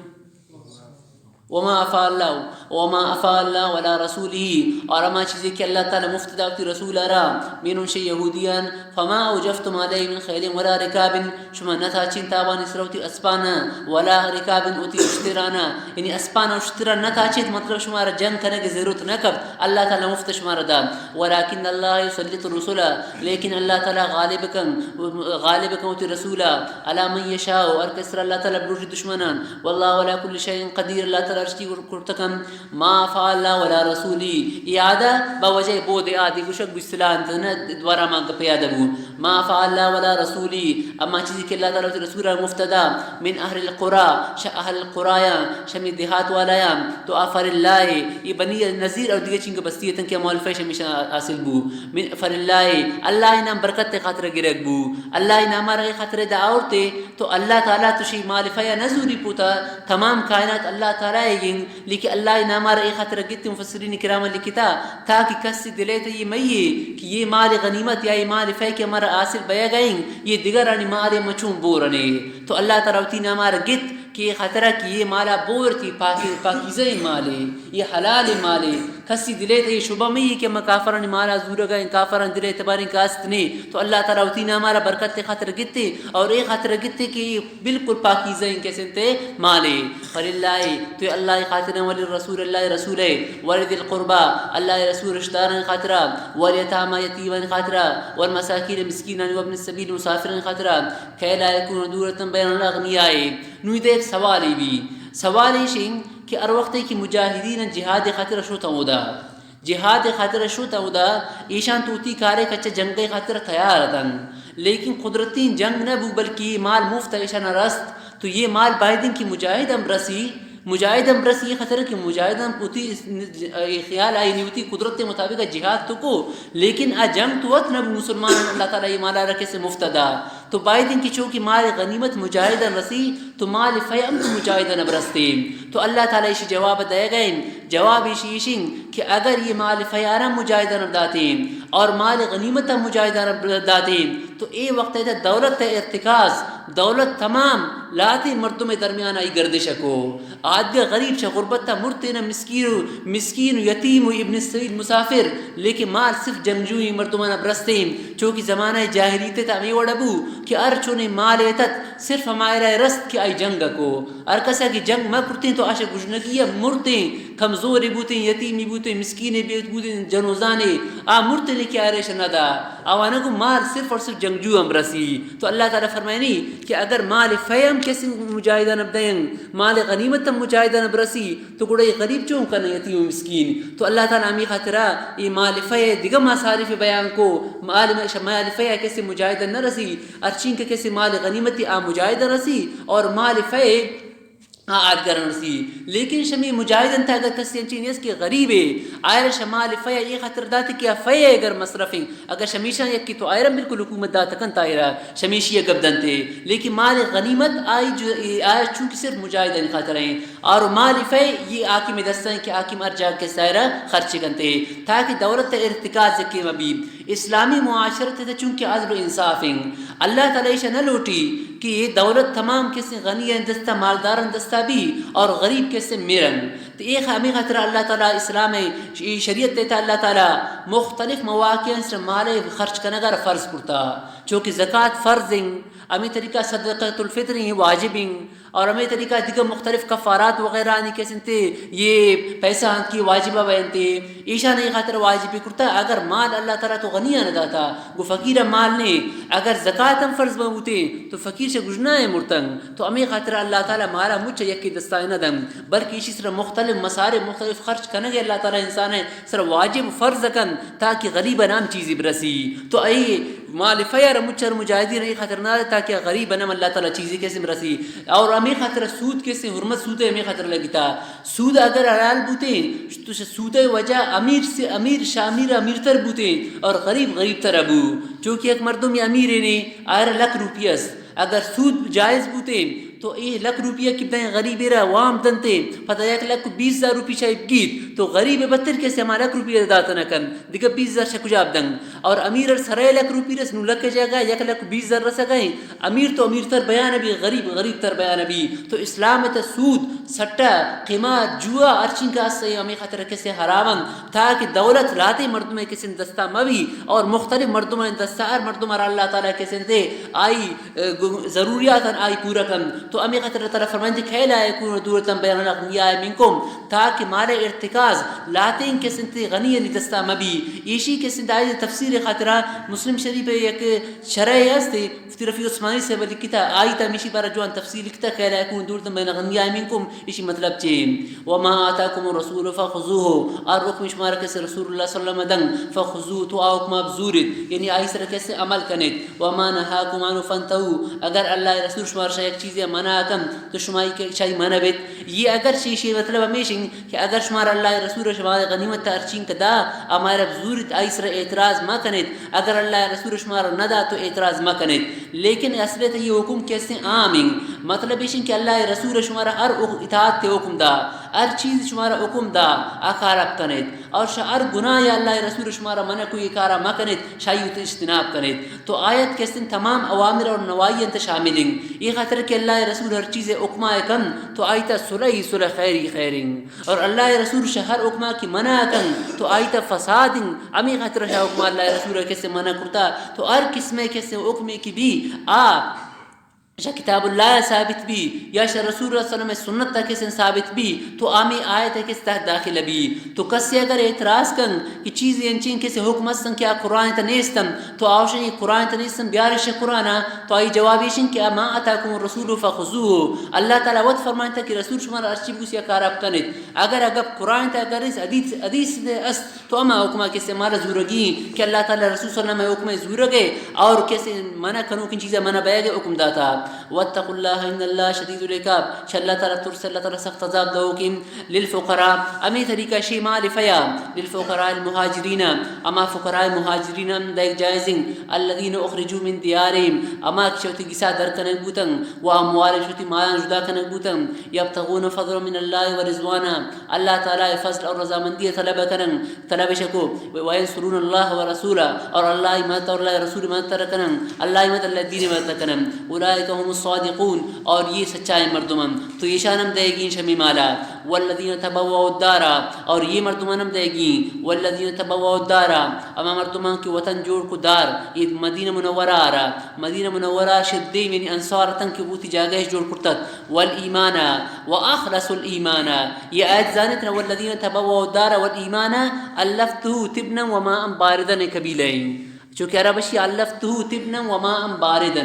وما افاء اللہ، وما افاء اللہ ولا رسولہ، اور ہما چیزے کہ اللہ تعالی مفت داتی رسول را، منهم شے یہودیان، فما اوجفتم علیہ من خیل ولا رکاب، شما نہ تاچین تاوانی سر وتی اسپانا، ولا رکاب وتی اشترانا، یعنی اسپانا اشترا نہ تاچیت، مطلب شما را جنگ کنگ ضرورت نہ کپت، اللہ تعالی مفت شما را دا، ولکن اللہ یسلط الرسل، لیکن اللہ تعالی غالب کن، غالب کن وتی رسولا، علی من یشاء، ہر کس را اللہ تعالی بلوٹی دشمنان، واللہ علی کل شیء قدیر، اللہ تعالی درشتی کرتکن، ما فعل الله ولا رسولی، یادہ با وجہ بود آدی گوشک بسلان تنہ دوارا ما گپ یادہ بو، ما فعل الله ولا رسولی، اما چیزی کہ اللہ تعالی وتی رسول مفتدا، من اهل القرى، شہ اهل القرى یاں، شمی دیہات والا یاں، تو آ فلله، یہ بنی نذیر اور دیگہ چنگ بستی تن کہ مولفہ شمیشہ حاصل بو، من فلله، اللہ نام برکت خاطر گرگ بو، اللہ نام رہے خاطر دا آورتے، تو اللہ تعالی تو شی مالفہ یا نزوری پوتا، تمام کائنات اللہ تعالی گین، لیکن اللہ نامار اے خاطر گت مفسرین کرام لکھتا، تاکہ کسی دلے تے یہ مئیے کہ یہ مال غنیمت یا یہ مال فے کہ ہمارا حاصل بیا گئیں، یہ دیگرانی مال مچون بورنے۔ تو اللہ تعالی وتی نامار گت کہ یہ خاطرہ کہ یہ مالا بور تھی پاکی، پاکیزہ مالے، یہ حلال مالے، کسی دلے تے یہ شبہ مئیے کہ ہم کافرانی مالا زورگا ہیں، کافران دلے اعتباریں کہ است نے۔ تو اللہ تعالی وتی نامارا برکت خاطر گتے اور اے خاطر گتے کہ یہ بالکل پاکیزہ ہیں کسے تے مالے۔ فللہ، تو اللہ خاطر، وللرسول، اللہ رسول، ولذی القربی، اللہ رسول رشتارن خاطرہ، والیتامی، یتیمن خاطرہ، والمساکین، مسکینان، وابن السبیل، مسافرن خاطرہ، کئی لا یکون دولتن بین الاغنیاء۔ نو دے ایک سوال بی، سوال ایشیں کہ ہر وقت کہ مجاہدین جہاد خاطر شوتا اودا، جہاد خاطر شوتا اودا، ایشان توتی کارے کچ جنگ خاطر تیار اتن، لیکن قدرتی جنگ نہ بو بلکہ یہ مال مفت ایشان رست، تو یہ مال بایدیں کہ مجاہد ہم رسی، مجاہد ہم رسی، یہ خاطر کہ مجاہد ہم وتی خیال آئی نی وتی قدرت مطابق جہاد تو کو، لیکن آ جنگ تو وت نہ بو، مسلمان اللہ تعالی یہ مالا رکھے سے مفت دا۔ تو بایدیں کہ چونکہ مال غنیمت مجاہدان رسی، تو مال فے ہم تو مجاہدان برستیں۔ تو اللہ تعالی ایشی جواب دے گئے، جواب ایشی ایشیں کہ اگر یہ مال فے آرا مجاہدان داتیں اور مال غنیمت مجاہدان داتیں، تو اے وقت ہے دولت ارتکاز، دولت تمام لاتی مردم درمیان آئی گردش کو۔ آدگہ غریب چہ غربت ء مرتین ء مسکین و، مسکین و یتیم و ابن السبیل مسافر، لیکن مال صرف جنگجوئیں مردمان ء برستیں، چوکہ زمانہ جاہلیت ء تہ ہمے وڑ بو کہ ہر چونیں مال ء اتت صرف ہمائرا رست کہ آئی جنگ ء کو۔ ہر کسا کہ جنگ مہ کرتیں تو آشا گژنگی ء مرتیں، کمزورے بوتیں، یتیمی بوتیں، مسکینے بیت بوتیں، جنوزانے آ مرتیں کہ آئرا ایشا نہ دا۔ آوانگو مال صرف اور صرف جنگجو ہم رسی۔ تو اللہ تعالی فرمائنی کہ اگر مال فے ہم کسی مجاہدان بدیں، مال غنیمت ہم مجاہدان برسی، تو گڑا یہ غریب چون کن یتیم و مسکین؟ تو اللہ تعالی ہمیں خاطرہ یہ مال فے دگہ مصارف بیان کو، مال، مال فے کسی مجاہدان نہ رسی، ہرچین کہ کسی مال غنیمت آ مجاہدان رسی اور مال فے آ آدگران رسی۔ لیکن شمی مجاہدان تا اگر کسی انچین نیست کہ غریبے، آئر شمال فے یہ خاطر داتے کہ آ فے اگر مصرفیں، اگر شمیشان یکی تو آئرا بالکل حکومت دات کنت آئرا، شمیشی گپ دنتے، لیکن مال غنیمت آئی جو، آئر چونکہ صرف مجاہدانی خاطر ہیں، اور مال فے یہ حاکم دستہ ہیں کہ حاکم ہر جاگہ کہ سائرا خرچ کنتے، تاکہ دولت ارتکاز یکی مبی۔ اسلامی معاشرت تہ چونکہ عدل و انصاف ہیں، اللہ تعالی ایشا نہ لوٹی کہ یہ دولت تمام کسے غنی ہیں دستا، مالدارن دستا بھی اور غریب کسے میرن۔ تو اے خ-، ہمیں خاطر اللہ تعالی اسلام ہے، ش-، شریعت تہ اللہ تعالی مختلف مواقع سر مال خرچ کنگا را فرض کرتا، چونکہ زکات فرض ہیں، ہمیں طریقہ صدقۃ الفطر ہیں، واجب ہیں، اور ہمیں طریقہ دیگر مختلف کفارات وغیرہ آنی کسنتے یہ پیسہ آنت کی واجبہ بینتے، ایشان ای خاطر واجب کرتا۔ اگر مال اللہ تعالی تو غنی نہ داتا، گو فقیر مال نے، اگر زکات ہم فرض بوتے تو فقیر سے گژنا ہے مرتن۔ تو ہمیں خاطر اللہ تعالی مالا مچ یکی دستائے نہ دن، بلکہ اسی سر مختلف مصارف مختلف خرچ کنگے اللہ تعالی انسان ہے سر واجب فرض کن، تاکہ غریب نام چیزی برسی۔ تو اے مال فیار مچر مجاہدین اے خاطر نہ، تاکہ غریب نام اللہ تعالی چیزی کسے برسی۔ اور ہمیں خاطر سود کسے حرمت سود ہے ہمیں خاطر لگتا۔ سود اگر حلال بوتے تو سود وجہ امیر سے امیر شامیر امیر تر بوتے اور غریب غریب تر ابو۔ چونکہ ایک مردم یہ امیر نے، آئر لکھ روپیہ است، اگر سود جائز بوتے تو اے لکھ روپیہ کہ دیں غریب را وام دنتے، پدا یک لکھ بیس ہزار روپی چاہی گیت تو غریب بتر کسے ہما لکھ روپیہ دات نہ کن، دگہ بیس ہزار چہ کجا بدن؟ اور امیر سرے لکھ روپی رس، نو لکھ جگہ یک لکھ بیس ہزار رسگا ہیں، امیر تو امیر تر بیان بھی، غریب غریب تر بیان بھی۔ تو اسلام تا سود، سٹا، قمار، جوا، ہرچین کا اس ہمیں خاطر کسے حرامن، تاکہ دولت لاتے مردم کسے دستا مبی اور مختلف مردم دستا، ہر مردم را اللہ تعالی کسے دے آئی ضروریات آئی پورا کن۔ تو ہمے خاطر اللہ تعالیٰ فرمائنت، کئی لا یکون دولتاً بین الاغنیاء منکم، تاکہ مال ارتکاز لہتیں کسے غنی یعنی دستا مبی۔ ایشی کسے آئی تفسیر خاطرا مسلم شریف یک شرح ہستے، مفتی رفیع عثمانی صاحب لکھتا، آئی تا ہمیشی بارہ جوان تفسیر لکھتا، کئی لا یکون دولتاً بین الاغنیاء منکم، ایشی مطلب چے؟ وما آتاکم الرسول فخذوه، ہر حکم شمارا کسے رسول اللہ صلی اللہ علیہ وسلم دنگ، فخذوه، تو آ حکما بزورت، یعنی آئی سر کسے عمل کنت۔ وما نهاکم عنه فانتهوا، اگر اللہ رسول شمارا شہ یک چیزے منع کن، تو شمائی کہ شاہی منع بیت۔ یہ اگر شیشے مطلب ہمیشن کہ اگر شمارا اللہ رسول شمارا غنیمت ہرچین کہ دا، ہمارا بزورت آئی سر اعتراض مکنت۔ اگر اللہ رسول شمارا نہ دا تو اعتراض مکنت۔ لیکن اصل تو یہ حکم کسے عام ہیں۔ مطلب ایشن کہ اللہ رسول شمارا ہر اطاعت تے حکم دا، ہر چیز شمارا حکم دا، آ کارا بکنت۔ اور شہ ہر گناہ یا اللہ رسول شمارا منع کو یہ کارا مکنت، شاہی اجتناب کنت۔ تو آیت کسے تمام اوامر اور نواہی انت شامل ہیں۔ یہ خاطر کہ اللہ رسول ہر چیز حکمہ کن تو آئی تا صلح ہی صلح، خیر ہی خیر ہیں۔ اور اللہ رسول شہ ہر حکمہ کی منع کن تو آئی تا فساد ہیں۔ ہمیں خاطر شہ حکمہ اللہ رسول کسے منع کرتا تو ہر قسم کسے حکم کی بھی آ شہ کتاب اللہ ثابت بی یا شہ رسول اللہ صلی اللہ علیہ وسلم سنت تا کسے ثابت بی تو آمی آیت کسے تحت داخل بی۔ تو کسے اگر اعتراض کن کہ چیز انچین کسے حکم استن کہ آ قرآن تا نیستن، تو آوشن یہ قرآن تا نیستن، بیارش قرآن، تو آئی جواب ایشن کہ ما آتاکم الرسول فخذوه۔ اللہ تعالیٰ وت فرمائنتا کہ رسول شمارا ہرچی بگوسی آ کارا بکنت۔ اگر اگر قرآن تا اگر اس حدیث، حدیث است، تو ہما حکمہ کسے مارا زورگی کہ اللہ تعالیٰ رسول صلی اللہ علیہ وسلم حکم زورگے اور کسے منع کنوکیں چیزا منع بیگے حکم داتا۔ واتقوا اللہ ان اللہ شدید العقاب، شہ اللہ تعالیٰ ترس، اللہ تعالیٰ سخت عذاب دئوکیں۔ للفقراء، ہمیں طریقہ شی مال فیا، للفقراء المہاجرین، ہما فقراء مہاجرین ہم دئیگ جائزیں، الذین اخرجوا من دیارہم، ہما کہ شہ وتی گسا در کنگ بوتن، و اموالہم، شہ وتی مالان جدا کنگ بوتن، یبتغون فضلا من اللہ و رضوانا، اللہ تعالیٰ فضل اور رضامندی طلب کنن، طلب شکو، و، وینصرون اللہ و رسولہ، اور اللہ مدد اور اللہ رسول مدد تر کنن، اللہ مدد اللہ دین مدد تر کنن، اولئک هم الصادقون، اور یہ سچائیں مردم ہیں، تو ایشان ہم دئیگیں شمی مالا، والذین تبوأوا الدار، اور یہ مردمان ہم دئیگیں، والذین تبوأوا الدار، ہما مردمان کہ وطن جوڑ کو دار، یہ مدینہ منورہ آرا، مدینہ منورہ شدیم یعنی انصار تن کہ بوتی جاگہ جوڑ کرتت، والایمان و اخلص الایمان۔ یہ آیت زانت نا، والذین تبوأوا الدار والایمان الفته طبنا وماء باردا قبیلہ ہیں۔ چونکہ عرب اشی الفته طبنا وماء باردا۔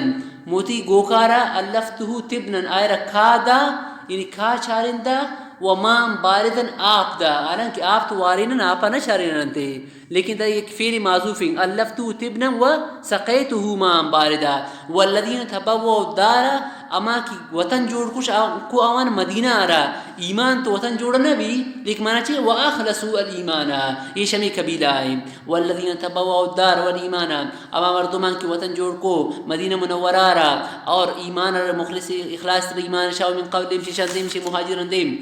موتی گوکارا الفته طبنا، آئرا کا دا، یعنی کا چارندا، وماء باردا، آپ دا۔ حالانکہ آپ تو وارینن، آپا نہ چارینن تے۔ لیکن دا یک فعل معذوف ہیں، الفته طبنا و سقیته ماء باردا۔ والذین تبوأوا الدار، اما کی وطن جوڑ کش آ-، کو آوان مدینہ آرا، ایمان تو وطن جوڑ نہ بی، لیکن مانا چی؟ و اخلصوا الایمان، یہ شمی قبیلہ ہیں۔ والذین تبوأوا الدار والایمان، اما مردمان کی وطن جوڑ کو مدینہ منورہ آرا اور ایمان آرا مخلص اخلاص ایمان شاو من قبلہم، شیشان دیم، شی مہاجران دیم۔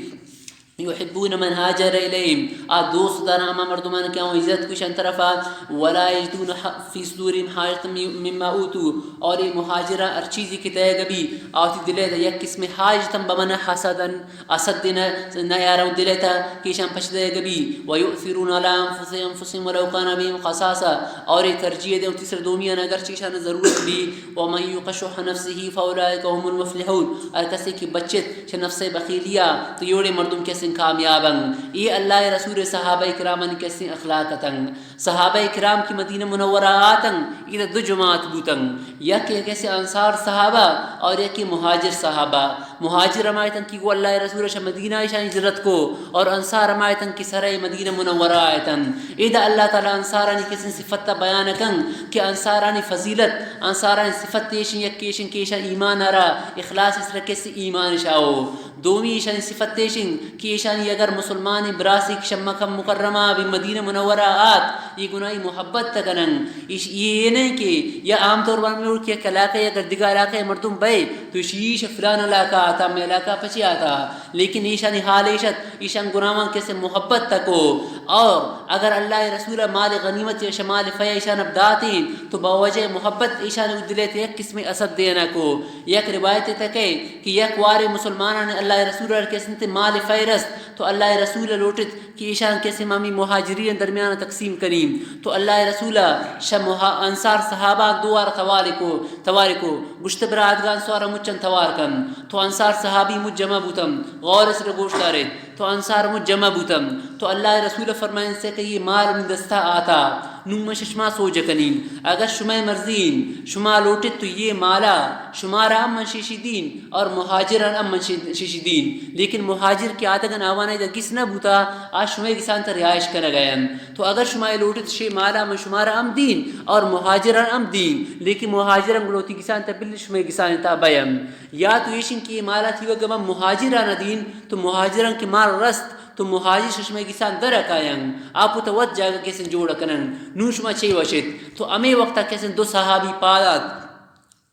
یحبون من هاجر الیہم، آ دوست دارن ہما مردمان کہ آوان ہجرت کو ایشان طرفا، ولا یجدون ح-، فی صدورہم حاجة مما اوتوا، اور یہ مہاجران ہر چیزی کہ دئیگ بی، آ وتی دلے دا یک قسم حاجتن بمن حسدن، حسد نہ، نہ یارن دلے تا کہ ایشان پچ دئیگ بی، ویؤثرون علی انفسہم، انفسہم ولو کان بہم خصاصہ، اور یہ ترجیح دیں وتی سر دومیان اگرچہ ایشان ضرورت بی، ومن یوق شح نفسہ فاولئک هم المفلحون، ہر کسے کہ بچت چہ نفس بخیلیا تو یہ وڑیں مردم کسیں کامیاب انت۔ اے اللہ رسول صحابہ کرامانی کسیں اخلاق اتنت۔ صحابہ کرام کہ مدینہ منورہ آتنت، اے دو جماعت بوتنت، یکے کسے انصار صحابہ اور یکے مہاجر صحابہ۔ مہاجر ہما اتنت کہ گوں اللہ رسول شہ مدینہ ایشان ہجرت کو، اور انصار ہما اتنت کہ سرے مدینہ منورہ آتنت۔ ادا اللہ تعالی انصارانی کسیں صفت بیان کنت کہ انصارانی فضیلت، انصارانی صفت ایشن، یکے ایشن کہ ایشان ایمان آرا، اخلاص اس رکس ایمان شاو۔ دومی ایشانی صفت ایش انت کہ ایشانی اگر مسلمانیں براسے کہ شہ مکہ مکرمہ بہ مدینہ منورہ آت، اے گناہی محبت تہ کنن۔ ایش اے نہ کہ یا عام طور پر ہمے وڑ کہ یک علاقہ اگر دگہ علاقہ مردم بئے تو ایش ایش فلان علاقہ آتا، ہمے علاقہ پچے آتا، لیکن ایشانی حال ایش ات، ایشان گناہاں کسے محبت تہ کو۔ اور اگر اللہ ءِ رسول ءَ مال غنیمت یا شہ مال فیءَ ایشان ءَ بداتیں تو بہ وجہ محبت ایشان ءَ دل ءِ تہ یک قسمے حسد دے نہ کو۔ یک روایت ءِ تہ کئے کہ یک وارے مسلمانان اللہ ءِ رسول ءَ کسے ءِ مال فے رست تو اللہ ءِ رسول ءَ لوٹت کہ ایشان کسے ءَ ہمے مہاجرین درمیان ءَ تقسیم کنیں۔ تو اللہ ءِ رسول ءَ شہ مہا-، انصار صحابہ دو وار توار کو، توار کو۔ گوشت، برا ادگہ انصار ءَ مچن توار کن۔ تو انصار صحابی مچ جمع بوتن، غور ءِ سر ءَ گوش دارے۔ تو انصار مچ جمع بوتن۔ تو اللہ ءِ رسول ءَ فرمائیں سے کہ یہ مال من دستا آتا، نوں من شہ شما سوج کنیں۔ اگر شمئے مرضی انت، شما لوٹت تو یہ مالا شمارا ہم من شیشی دیں اور مہاجران ہم من شی-، شیشی دیں۔ لیکن مہاجر کہ آتگن آوان ءَ ادا گس نہ بوتا، آ شمئے گسان تہ رہائش کنگ ءَ انت۔ تو اگر شما لوٹت شے مالا من شمارا ہم دیں اور مہاجران ہم دیں، لیکن مہاجران گڑا وتی گسان تہ بل شمئے گسان تہ بین۔ یا تو ایشن کہ یہ مالا تیوگا من مہاجران دیں، تو مہاجران کہ مال رست، تو مہاجر شہ شمئے گسان در کاین، آ پوت وت جاگہ کسن جوڑ کنن، نوں شما چے وشت؟ تو ہمے وقتا کسن دو صحابی پاد آت،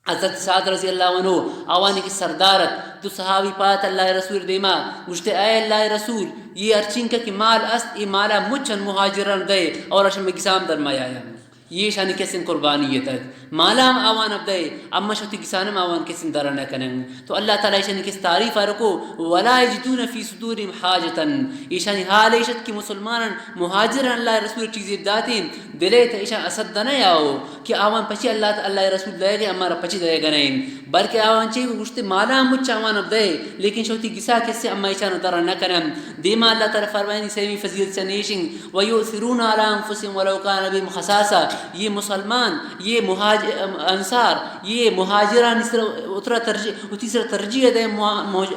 حضرت سعد رضی اللہ عنہ آوانی کہ سردار ات، دو صحابی پاد آت اللہ ءِ رسول ءِ دیما، گوشتے، اے اللہ ءِ رسول، یہ ہرچینکہ کہ مال است، یہ مالا مچن مہاجران دے اور شمئے گسان در میاین۔ یہ ایشانی کسن قربانی اتگ۔ مالا ہم آوان ءَ بدئے، اما شہ وتی گسان ہم آوان کسن در نہ کنن۔ تو اللہ تعالی ایشانی کس تعریف ءَ رکو، ولا یجدون فی صدورہم حاجتا۔ ایشانی حال ایش ات کہ مسلمانان مہاجران اللہ ءِ رسول ءَ چیزے بداتیں، دل ءِ تہ ایشان حسد نہ آؤ کہ آوان پچی اللہ تعالی، اللہ ءِ رسول دئیگ ءَ، امارا پچی دئیگ نہ انت۔ بلکہ آوان چے گوشتے، مالا ہم مچ آوان ءَ بدئے، لیکن شہ وتی گسا کسے اما ایشان در نہ کنن۔ دیما اللہ تعالی فرمائنی سیمی فضیلت چہ نیشنگ، ویؤثرون علی انفسهم ولو کان بهم خصاصہ۔ یہ مسلمان، یہ مہاج-، انصار، یہ مہاجران سر اترا ترجیح، وتی سر ترجیح دے مہا-، مہاج-،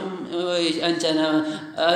انچنا،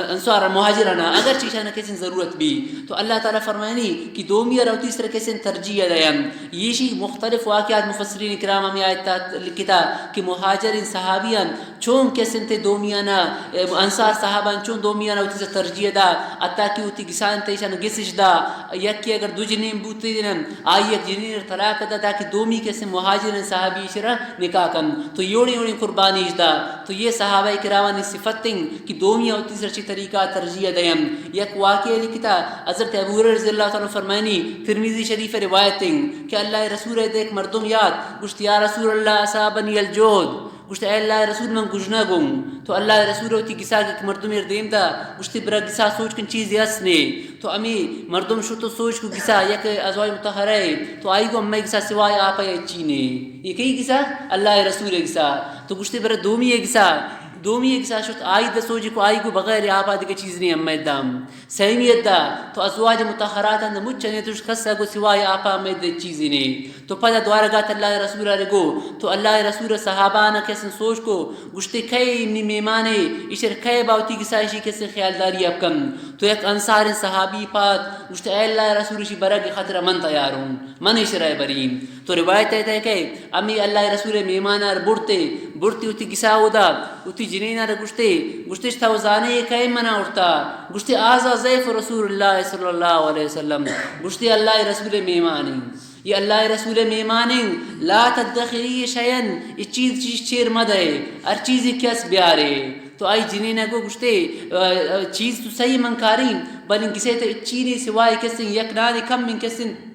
انصار مہاجران، اگرچہ ایشان کسے ضرورت بی۔ تو اللہ تعالی فرمائنی کہ دومی ءَ را وتی سر کسے ترجیح دے۔ یہ شی مختلف واقعات مفسرین کرام ہمے آیت لکھتا کہ مہاجرین صحابیان چون کسن تہ دومیانا، انصار صحابان چون دومیانا وتی سر ترجیح دا، حتی کہ وتی گسان تہ ایشان گسش دا، یکی اگر دو جنین بوتین، آئی یک جنین را طلاق دا، تاکہ دومی کسن مہاجرین صحابی ایشرا نکاح کن۔ تو یوڑیں یوڑیں قربانی اش دا۔ تو یہ صحابہ کرامانی صفت انت کہ دومی وتی سر چی طریقہ ترجیح دیم۔ یک واقعہ لکھتا حضرت ابو ہریرہ رضی اللہ تعالی عنہ فرمائنی، ترمذی شریف روایت انت کہ اللہ رسول دیکھ مردم یات، گوشت، یا رسول اللہ، اصابنی الجہد۔ گوشت، اے اللہ ءِ رسول، من گژنگ اوں۔ تو اللہ ءِ رسول ءَ وتی گسا کہ مردمے را دیم دا، گوشتی، برا گسا سوچ کن، چیزے است نے۔ تو ہمے مردم شت و سوچ کو گسا، یک ازواج مطہرہ ءَ، تو آئی گو، امئے گسا سوائے آپ ءَ ہچی نے۔ یہ کئی گسا؟ اللہ ءِ رسول ءِ گسا۔ تو گوشتی، برا دومی ءِ گسا، دومی ءِ گسا شت، آئی دا سوچ کو، آئی گو، بغیر آپ ءَ دگہ چیز نے امئے دام۔ سیمی ادا تو ازواج مطہرات اند مچ نے، تو کس ءَ گو سوائے آپ ءَ امئے دے چیزے نے۔ تو پدا دوارگات اللہ ءِ رسول ءَ رگو، تو اللہ ءِ رسول ءَ صحابان ءَ کسن سوچ کو، گوشتے، کئے نی مہمانے، ایشر کئے باوتی گسا ایشی کسن خیالداری ءَ بکن۔ تو یک انصار صحابی پاد گوشتے، اے اللہ ءِ رسول، ایشی برگ خاطر من تیار ہوں، من ایشرا بریم۔ تو روایت ءَ تہ کہ ہمے اللہ ءِ رسول ءِ مہمان ءَ برتے، برتی وتی گسا اودا، وتی جنین ءَ گوشتے، گوشتش، تو زانے اے کئے منا اڑتا؟ گوشتے، آزا ضیف رسول اللہ صلی اللہ علیہ وسلم۔ گوشتے، اللہ ءِ رسول ءِ مہمان ایں۔ یہ اللہ ءِ رسول ءِ مہمان ایں۔ لا تدخری شیئا، یہ چیز چیز چیر مدے، ہر چیزی کس بیارے۔ تو آئی جنین ءَ گو گوشتے، آ، آ، چیز تو صحیح من کاریں، بلے گسے تہ چیزے سوائے کسیں، یک نانے کم من کسیں۔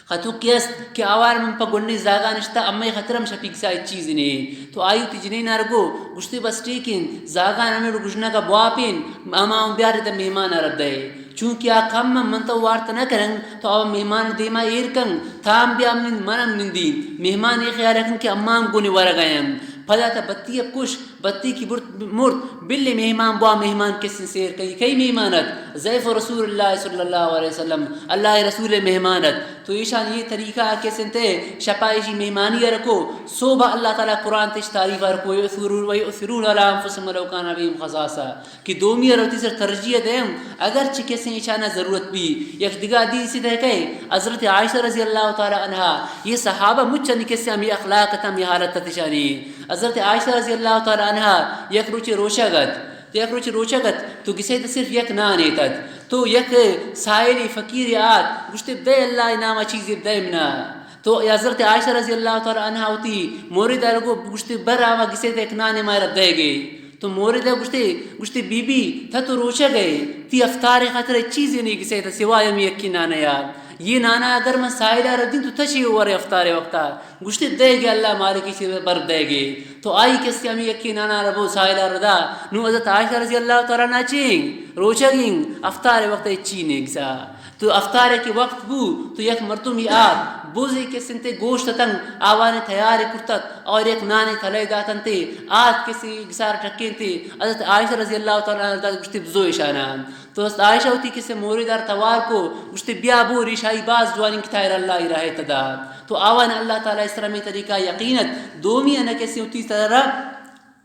خطوکی است کہ آوار من پہ گونڈیں زاگا نشتا، امئے خاطر ہم شپی گسا ہچ چیزے نے۔ تو آئی وتی جنین ءَ گو گوشتے، بس ٹھیک انت، زاگان ہمے گژنگ ءَ بواپین، ہما ہم بیار ادا مہمان ءَ را دئے۔ چونکہ آ کم من تو وارت نہ کنن، تو آ مہمان دیما ایر کن، تام بیا من، من ہم نندی۔ مہمان اے خیال کن کہ اما ہم گون ورگ ءَ انت۔ پدا تا بتی ءَ کش، بتی کہ برت، مرت، بلے مہمان بوا، مہمان کسیں سیر کئی، کئی مہمان ات؟ ضیف رسول اللہ صلی اللہ علیہ وسلم، اللہ ءِ رسول ءِ مہمان ات۔ تو ایشان یہ طریقہ کسیں تے شپا ایشی مہمانی ءَ رکو، صبح اللہ تعالی قرآن تش تعریف ءَ رکو، یؤثرون، ویؤثرون علی انفسهم ولو کان بهم خصاصہ، کہ دومی ءَ را وتی سر ترجیح دیم، اگرچہ کسیں ایشان ءَ ضرورت بی۔ یک دگہ حدیث ءِ تہ کہ حضرت عائشہ رضی اللہ تعالی عنہا، یہ صحابہ مچانی کسیں ہمے اخلاق ات، ہمے حالت ات ایشانی۔ حضرت عائشہ رضی اللہ تعالی عنہا یک روچے روچگ ات، تو یک روچے روچگ ات، تو گسے تہ صرف یک نانے ات۔ تو یک سائلے، فقیرے آت، گوشتے، بدئے اللہ ءِ نام ءَ چیزے بدئے منا۔ تو حضرت عائشہ رضی اللہ تعالی عنہا وتی مرید ءَ را گو گوشتے، بر آ گسے تہ یک نانے مارا بدئیگے۔ تو مورد ءَ گوشتے، گوشتے، بی بی، تہ تو روچگ ئے، تی افطار ءِ خاطر ءَ چیزے نیگسے تہ سوائے ہمے یکیں نان ءَ۔ یہ نانا اگر من ساحل ءَ ردیں تو تہ چے ورے افطار ءِ وقت ءَ؟ گوشتے، دئیگے، اللہ مالک ءِ چے بر دئیگے۔ تو آئی کسے ہمے یکیں نانا ربو ساحل ءَ ردا۔ نوں حضرت عائشہ رضی اللہ تعالی عنہا چے ایں؟ روچگ ایں، افطار ءِ وقت ءَ چی نیگسا۔ تو افطار ءِ کہ وقت بو، تو یک مردمے آت، بزے کسے انت، گوشت اتنت، آوانی تیارے کرتت اور یک نانے تلہ ءَ داتنت، آت کسے گسار ٹکینت، حضرت عائشہ رضی اللہ تعالی عنہا دات، گوشتی، بزو ایشانا۔ تو حضرت عائشہ وتی کسے مورد ءَ را توار کو، گوشتی، بیا بور، ایشائی باز جوانیں کہ تاہیر اللہ ءِ راہ ءَ تدا۔ تو آوان اللہ تعالی ءِ سرا ہمے طریقہ یقین ات، دومی ءَ نہ کسے وتی سرا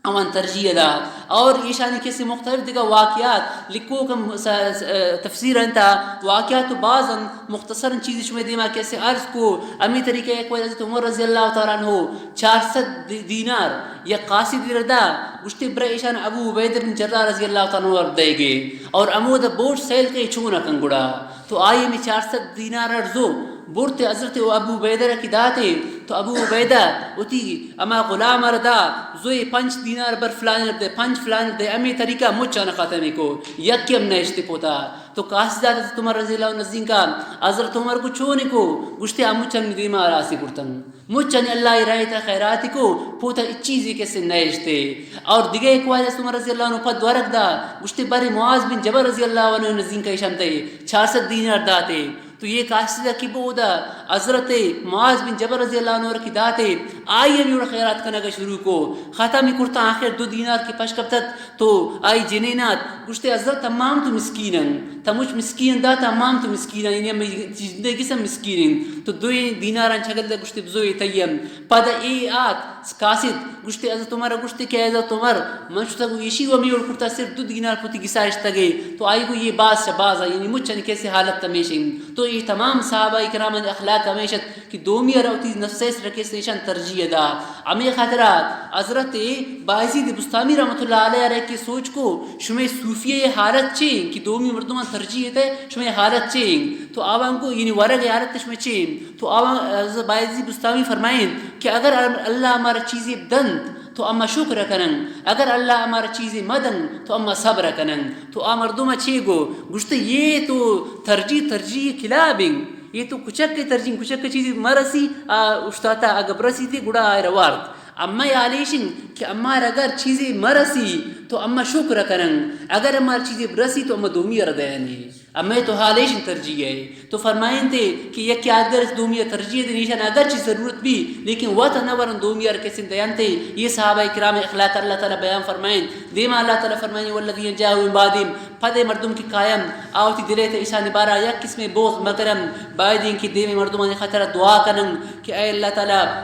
آوان ترجیح دات۔ اور ایشانی کسے مختلف دگہ واقعات لکھوک ہم س-، س-، تفسیر انت، واقعات تو باز انت، مختصراً چیزے شمئے دیما کسے عرض کو۔ ہمے طریقہ یک وار حضرت عمر رضی اللہ تعالی عنہ چار سد دی-، دینار یک قاصدے را دا، گوشتے، برے ایشان ابو عبیدہ بن جراح رضی اللہ تعالی عنہ ءَ را دئیگے۔ اور ہمودا بوٹ سیل کئے چون کن گڑا۔ تو آئی ہمے چار سد دینار ارزو برتے حضرت ابو عبیدہ را کہ داتے، تو ابو عبیدہ وتی ہما غلام ءَ را دا، زوئے پنچ دینار بر فلانی ءَ را دے، پنچ فلانی ءَ را دے، ہمے طریقہ مچاں ختم کو، یکے ہم نہ اشتے پوتا۔ تو قاصد حضرت عمر رضی اللہ عنہ نزدیکا، حضرت عمر کو چون کو، گوشتے، آ مچاں دیما ہلاسی کرتن۔ مچانی اللہ ءِ راہ ءَ تہ خیرات کو، پوتا ہچ چیزے کسے نہ اشتے۔ اور دگہ یک وار حضرت عمر رضی اللہ عنہ پد ورگ دا، گوشتے، برے معاذ بن جبل رضی اللہ عنہ نزدیکا ایشان تہ چار سد دینار داتے۔ تو یہ قاصد کہ بودا حضرت معاذ بن جبل رضی اللہ عنہ را کہ داتے، آئی ہمے وڑ خیرات کنگا شروع کو، ختم کرتا، آخر دو دینار کہ پش کپتت، تو آئی جنینات گوشتے، حضرت، امام تو مسکین انت، تہ مچ مسکین دات، امام تو مسکین انت، یعنی ہمے زندگی سم مسکین انت۔ تو دوئیں دیناراں چگل دے گوشتے، بزو اے تئی انت۔ پدا اے آت قاصد گوشتے، حضرت عمر گوشتے کہ اے حضرت عمر، من شتگ و ایشی و ہمے وڑ کرتا، صرف دو دینار پتی گسا اشتگے۔ تو آئی گو یہ باز شباز، یعنی مچانی کسے حالت ہمیش انت۔ تو اے تمام صحابہ کرامانی اخلاق ہمیش ات کہ دومی ءَ را وتی نفس ءِ سرا کسے ایشان ترجیح دات۔ ہمے خاطرا حضرت بایزید بسطامی رحمت اللہ علیہ ءَ را کہ سوچ کو، شمئے صوفی ءِ حالت چے انت کہ دومی مردماں ترجیح دئے، شمئے حالت چے انت؟ تو آوان کو، یعنی ورگ ءِ حالت شمئے چے انت؟ تو آوان، حضرت بایزید بسطامی فرمائیں کہ اگر اللہ ہمارا چیزے دنت تو اما شکر کنن، اگر اللہ ہمارا چیزے مدن تو اما صبر کنن۔ تو آ مردم چے گو؟ گوشتے، یہ تو ترجیح، ترجیح کلاب انت۔ یہ تو کچک ءِ ترجیح، کچک ءَ چیزے مرسی، آ اشتاتا، اگہ برسی تے گڑا آئرا وارت۔ اما حال ایش انت کہ امارا اگر چیزے مرسی تو اما شکر کنن، اگر امارا چیزے برسی تو اما دومی ءَ را دئینی۔ امے تو حال ایش انت ترجیح ءِ۔ تو فرمائینتے کہ یکے آدگر است دومی ءَ ترجیح دے، ایشان اگرچہ ضرورت بی، لیکن وت نہ ورن دومی ءَ را کسے دینتے۔ یہ صحابہ کرام اخلاق اللہ تعالی بیان فرمائیں۔ دیما اللہ تعالی فرمائیں، والذین جاءوا من بعدهم، پدے مردم کہ کاین، آ وتی دلے تہ ایشانی بارا یک قسمے بغض مکرن، بایدیں کہ دیمے مردمانی خاطر دعا کنن کہ اے اللہ تعالی،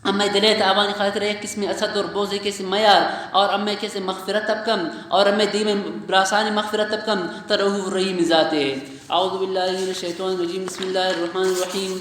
امے دلے تہ آوانی خاطر یک قسمے حسد اور بغضے کسے میار، اور امے کسے مغفرت تب کن، اور امے دیمے براسانی مغفرت تب کن، تہ رؤوف الرحیم ذاتے۔ اعوذ باللہ من الشیطان الرجیم، بسم اللہ الرحمن الرحیم۔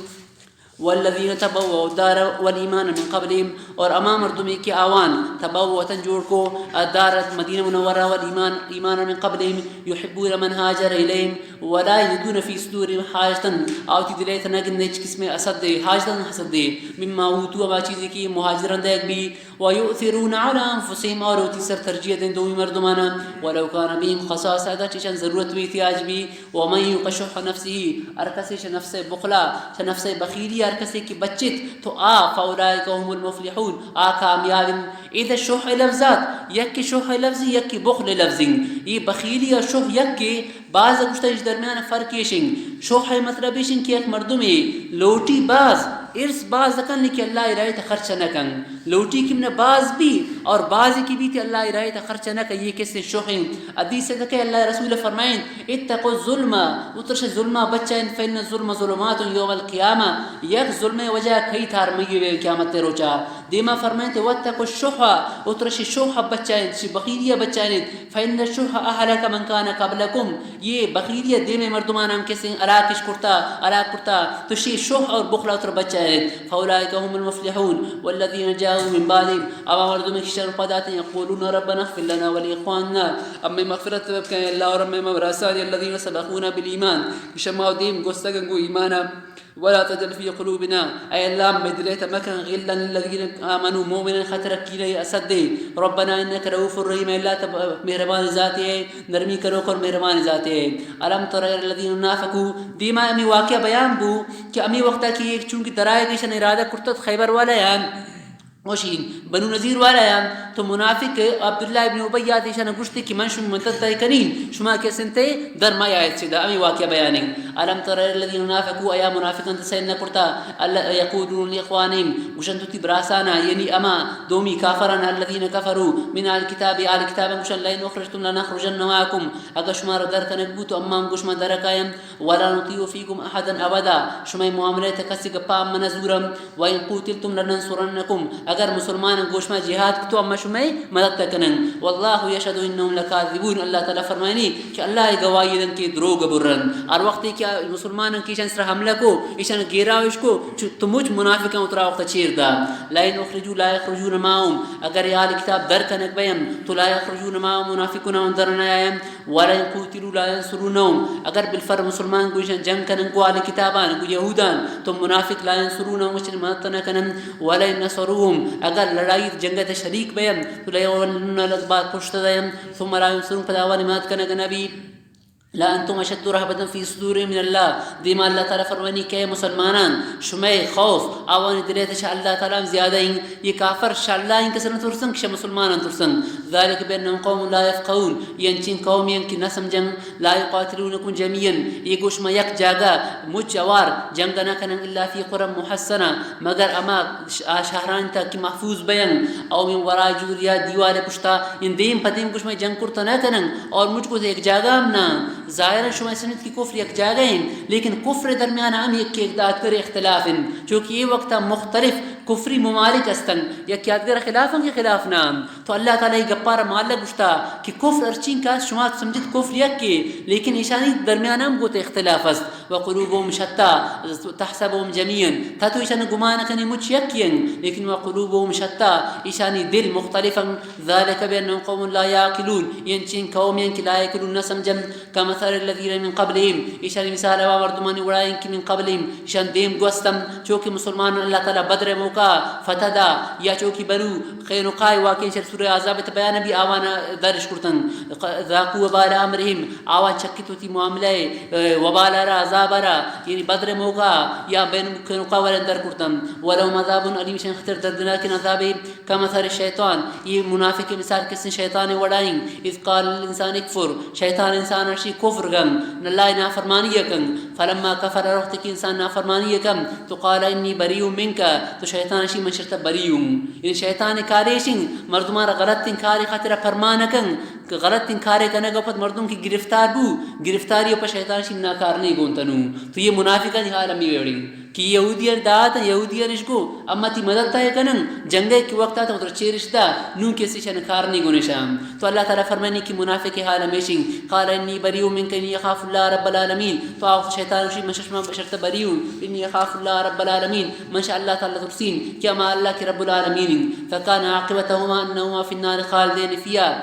والذین تبوؤوا الدار والایمان من قبلهم، اور ہما مردمے کہ آوان تبوؤوا وطن جوڑ کو، الدار مدینہ منورہ، والایمان ایمان من قبلهم، یحبون من هاجر الیهم، ولا یجدون فی صدورهم حاجة، آ وتی دلے تہ نہ گندے ہچ قسمے حسد دے، حاجتاً حسد دے، مما اوتوا، ہما چیزے کہ مہاجراں دئیگ بی، ویؤثرون علی انفسهم، اور وتی سر ترجیح دیں دومی مردمانا، ولو کان بهم خصاصة، اگرچہ ایشان ضرورت بی، احتیاج بی، ومن یوق شح نفسه، ہر کسے چہ نفس بخلا، چہ نفس بخیلی ہر کسے کہ بچت، تو آ، فاولئک هم المفلحون، آ کامیاب انت۔ ادا شح لفظات، یکے شح لفظ، یکے بخل لفظ انت۔ یہ بخیلی اور شح یکے، باز گوشتہ ایش درمیان فرق ایش انت۔ شح مطلب ایش انت کہ یک مردمے لوٹی باز، حرص باز کن، لیکن اللہ راہ تہ خرچ نہ کن۔ لوٹی کہ من باز بی اور بازی کہ بیت اللہ راہ تہ خرچ نہ کن، یہ کسے شح انت۔ حدیث تہ کہ اللہ رسول فرمائیں، اتقوا الظلم، اترش ظلم بچائیں، فإن الظلم ظلمات یوم القیامة، یک ظلم وجہ کئی تار مئی بے قیامت روچا۔ دیما فرمائیں، واتقوا الشح، اترش شح بچائیں، چی بخیلی بچائیں، فإن الشح أهلك من كان قبلكم، یہ بخیلی دیمے مردمان ہم کسے ہلاکش کرتا، ہلاک کرتا، تو شی شح اور بخلا اتر بچائیں، فأولئك هم المفلحون، والذين جاءوا من بعدهم، اب مردم شر پدات یقولون ربنا اغفر لنا ولاخواننا، ہمے مغفرت بکن اللہ اور ہمے ہما براسانی الذین سبقونا بالایمان، کہ شما دیم گوستگن گو ایمانا، ولا تجعل فی قلوبنا، اے اللہ ہمے دلے تہ مکن غلا للذین آمنوا، مومنان خاطر کینہ حسد، ربنا انک رؤوف رحیم، اے اللہ تہ مہربان ذاتے ئے، نرمی کنوک اور مہربان ذاتے ئے۔ الم تر الی الذین نافقوا، دیما ہمے واقعہ بیان بو کہ ہمے وقتا کہ ایک چونکہ درائے ایشان ارادہ کرتت خیبر والا یان، گوشی، بنو نذیر والا یان، تو منافق عبداللہ ابن ابی یات ایشان گوشتے کہ من شما مدد تہ کنین، شما کسن تہ در ما آیت چدا، ہمے واقعہ بیانیں۔ الم تر الی الذین نافقوا، ایا منافقان تہ سین نہ کرتا، ال-، یقولون لاخوانہم، گوشن تو تی براسانا، یعنی اما دومی کافران، الذین کفروا من اہل الکتاب، اہل کتابان گوشن، لئن اخرجتم لنخرجن معکم، اگر شما را در کنگ بو تو اما ہم گوش ما در کایم، ولا نطیع فیکم احدا ابدا، شمئے معاملہ تہ کسی گپا ہم نہ زورم، وان قوتلتم لننصرنکم، اگر مسلمانان گوش ما جہاد کتو اما شمئے مدد تہ کنن، واللہ یشہد انہم لکاذبون، اللہ تعالی فرمائنی کہ اللہ ای گواہی دن کہ دروگ برن۔ ہر وقت کہ مسلمانان کہ ایشان سر حملہ کو، ایشان گیراوش کو، چو تو مچ منافقان اترا وقت چیر دا۔ لئن اخرجوا لا یخرجون معهم، اگر اہل کتاب در کنگ بیم تو لا یخرجون معهم، منافقان اون در نہ آیم۔ ولئن قوتلوا لا ينصرونهم، اگر بالفرض مسلمان گو ایشان جنگ کنن گو اہل کتابان، گو یہودان، تو منافق لا ينصرونهم، ایشانی مدد نہ کنن۔ ولئن نصروهم، اگر لڑائی جنگ تہ شریک بیم، تو لیولون الادبار، پشت دیم، ثم لا ينصرون، پدا آوانی مدد کنگ نبی۔ لانتم اشد رهبة في صدورهم من الله، دیما اللہ تعالی فرمانی کہ اے مسلمانان، شمئے خوف آوانی دلے تہ شہ اللہ تعالی ہم زیادہ ایں۔ یہ کافر شہ اللہ ایں کس نہ ترسن کہ شہ مسلمانان ترسن۔ ذلك بأنهم قوم لا يفقهون، یہ انچیں قومے ایں کہ نہ سمجھن۔ لا يقاتلونكم جميعا، یہ گو شما یک جاگہ مچ اوار جنگ نہ کنن، الا في قرى محصنة، مگر ہما ش-، آ شہران تہ کہ محفوظ بین، او من وراء جدر، یا دیوال پشتا، ان دیم پہ دیم گو شما جنگ کرتا نہ کنن، اور مچ گو یک جاگہ ہم نہ۔ ظاہرا شما سمجھت کہ کفر یک جاگہ ایں، لیکن کفر درمیان ہم یک ایک داتگر اختلاف ایں، چونکہ یہ وقتا مختلف کفری ممالک استن، یک یادگر خلاف ایں کہ خلاف نہ۔ تو اللہ تعالی ای گپارا مالا گوشتا کہ کفر ارچین کاس شما سمجھت کفر یکے، لیکن ایشانی درمیان ہم گوت اختلاف است۔ وقلوبهم شتى، تحسبهم جميعا، تا تو ایشان گمان کنی مچ یکی ایں، لیکن وقلوبهم شتى، ایشانی دل مختلف ایں۔ ذلك بأنهم قوم لا يعقلون، یہ انچیں قومے ایں کہ لا يعقلون، نہ سمجھن۔ كمثل الذين من قبلهم، ایشانی مثال ہما مردمانی وڑا ایں کہ من قبلهم، ایشان دیم گوستن، چونکہ مسلمان اللہ تعالی بدر موقع فتح دا، یا چونکہ بنو قینقاع واقعہ شر سورہ احزاب تہ بیان بی، آوان درش کرتن، ذاقوا وبال امرهم، آوان چکت وتی معاملہ، اے، وبال را، عذاب را، یعنی بدر موقع یا بین قینقاع ورن در کرتن، ولهم عذاب الیم، ایشان خاطر دردناکیں عذابے۔ كمثل الشيطان، یہ منافق مثال کسیں شیطان وڑا ایں۔ اذ قال للانسان اكفر، شیطان انسان اشی کفر کن، اللہ نافرمانی کن۔ فلما كفر، ہر وقت کہ انسان نافرمانی کن، تو قال اني بريء منك، تو شیطان اشی من شرتا بری اوں۔ یعنی شیطان کارے اش ایں، مردمان را غلطیں کارے خاطر پرمان کن، کہ غلطیں کارے کنگ ء پد مردم کہ گرفتار بو، گرفتاری ء پد شیطان اشی ناکار نہیں گون تنو۔ تو یہ منافقانی حال ہمی وڑیں۔ کہ یہودیان دات، یہودیان اش گو، اما تی مدد تا کنن، جنگ ء کہ وقت آتا اتر چیرش دا، نون کسی شن کار نہیں گونشان۔ تو اللہ تعالی فرمانی کہ منافق حال ہمیشیں، قال انی بریء منک انی اخاف اللہ رب العالمین۔ تو آ وقت شیطان گوشی، من شما شرط بری اوں، انی اخاف اللہ رب العالمین، من شہ اللہ تعالی ترسین کہ ہما اللہ کہ رب العالمین۔ فکان عاقبتهما انهما فی النار خالدین فیها۔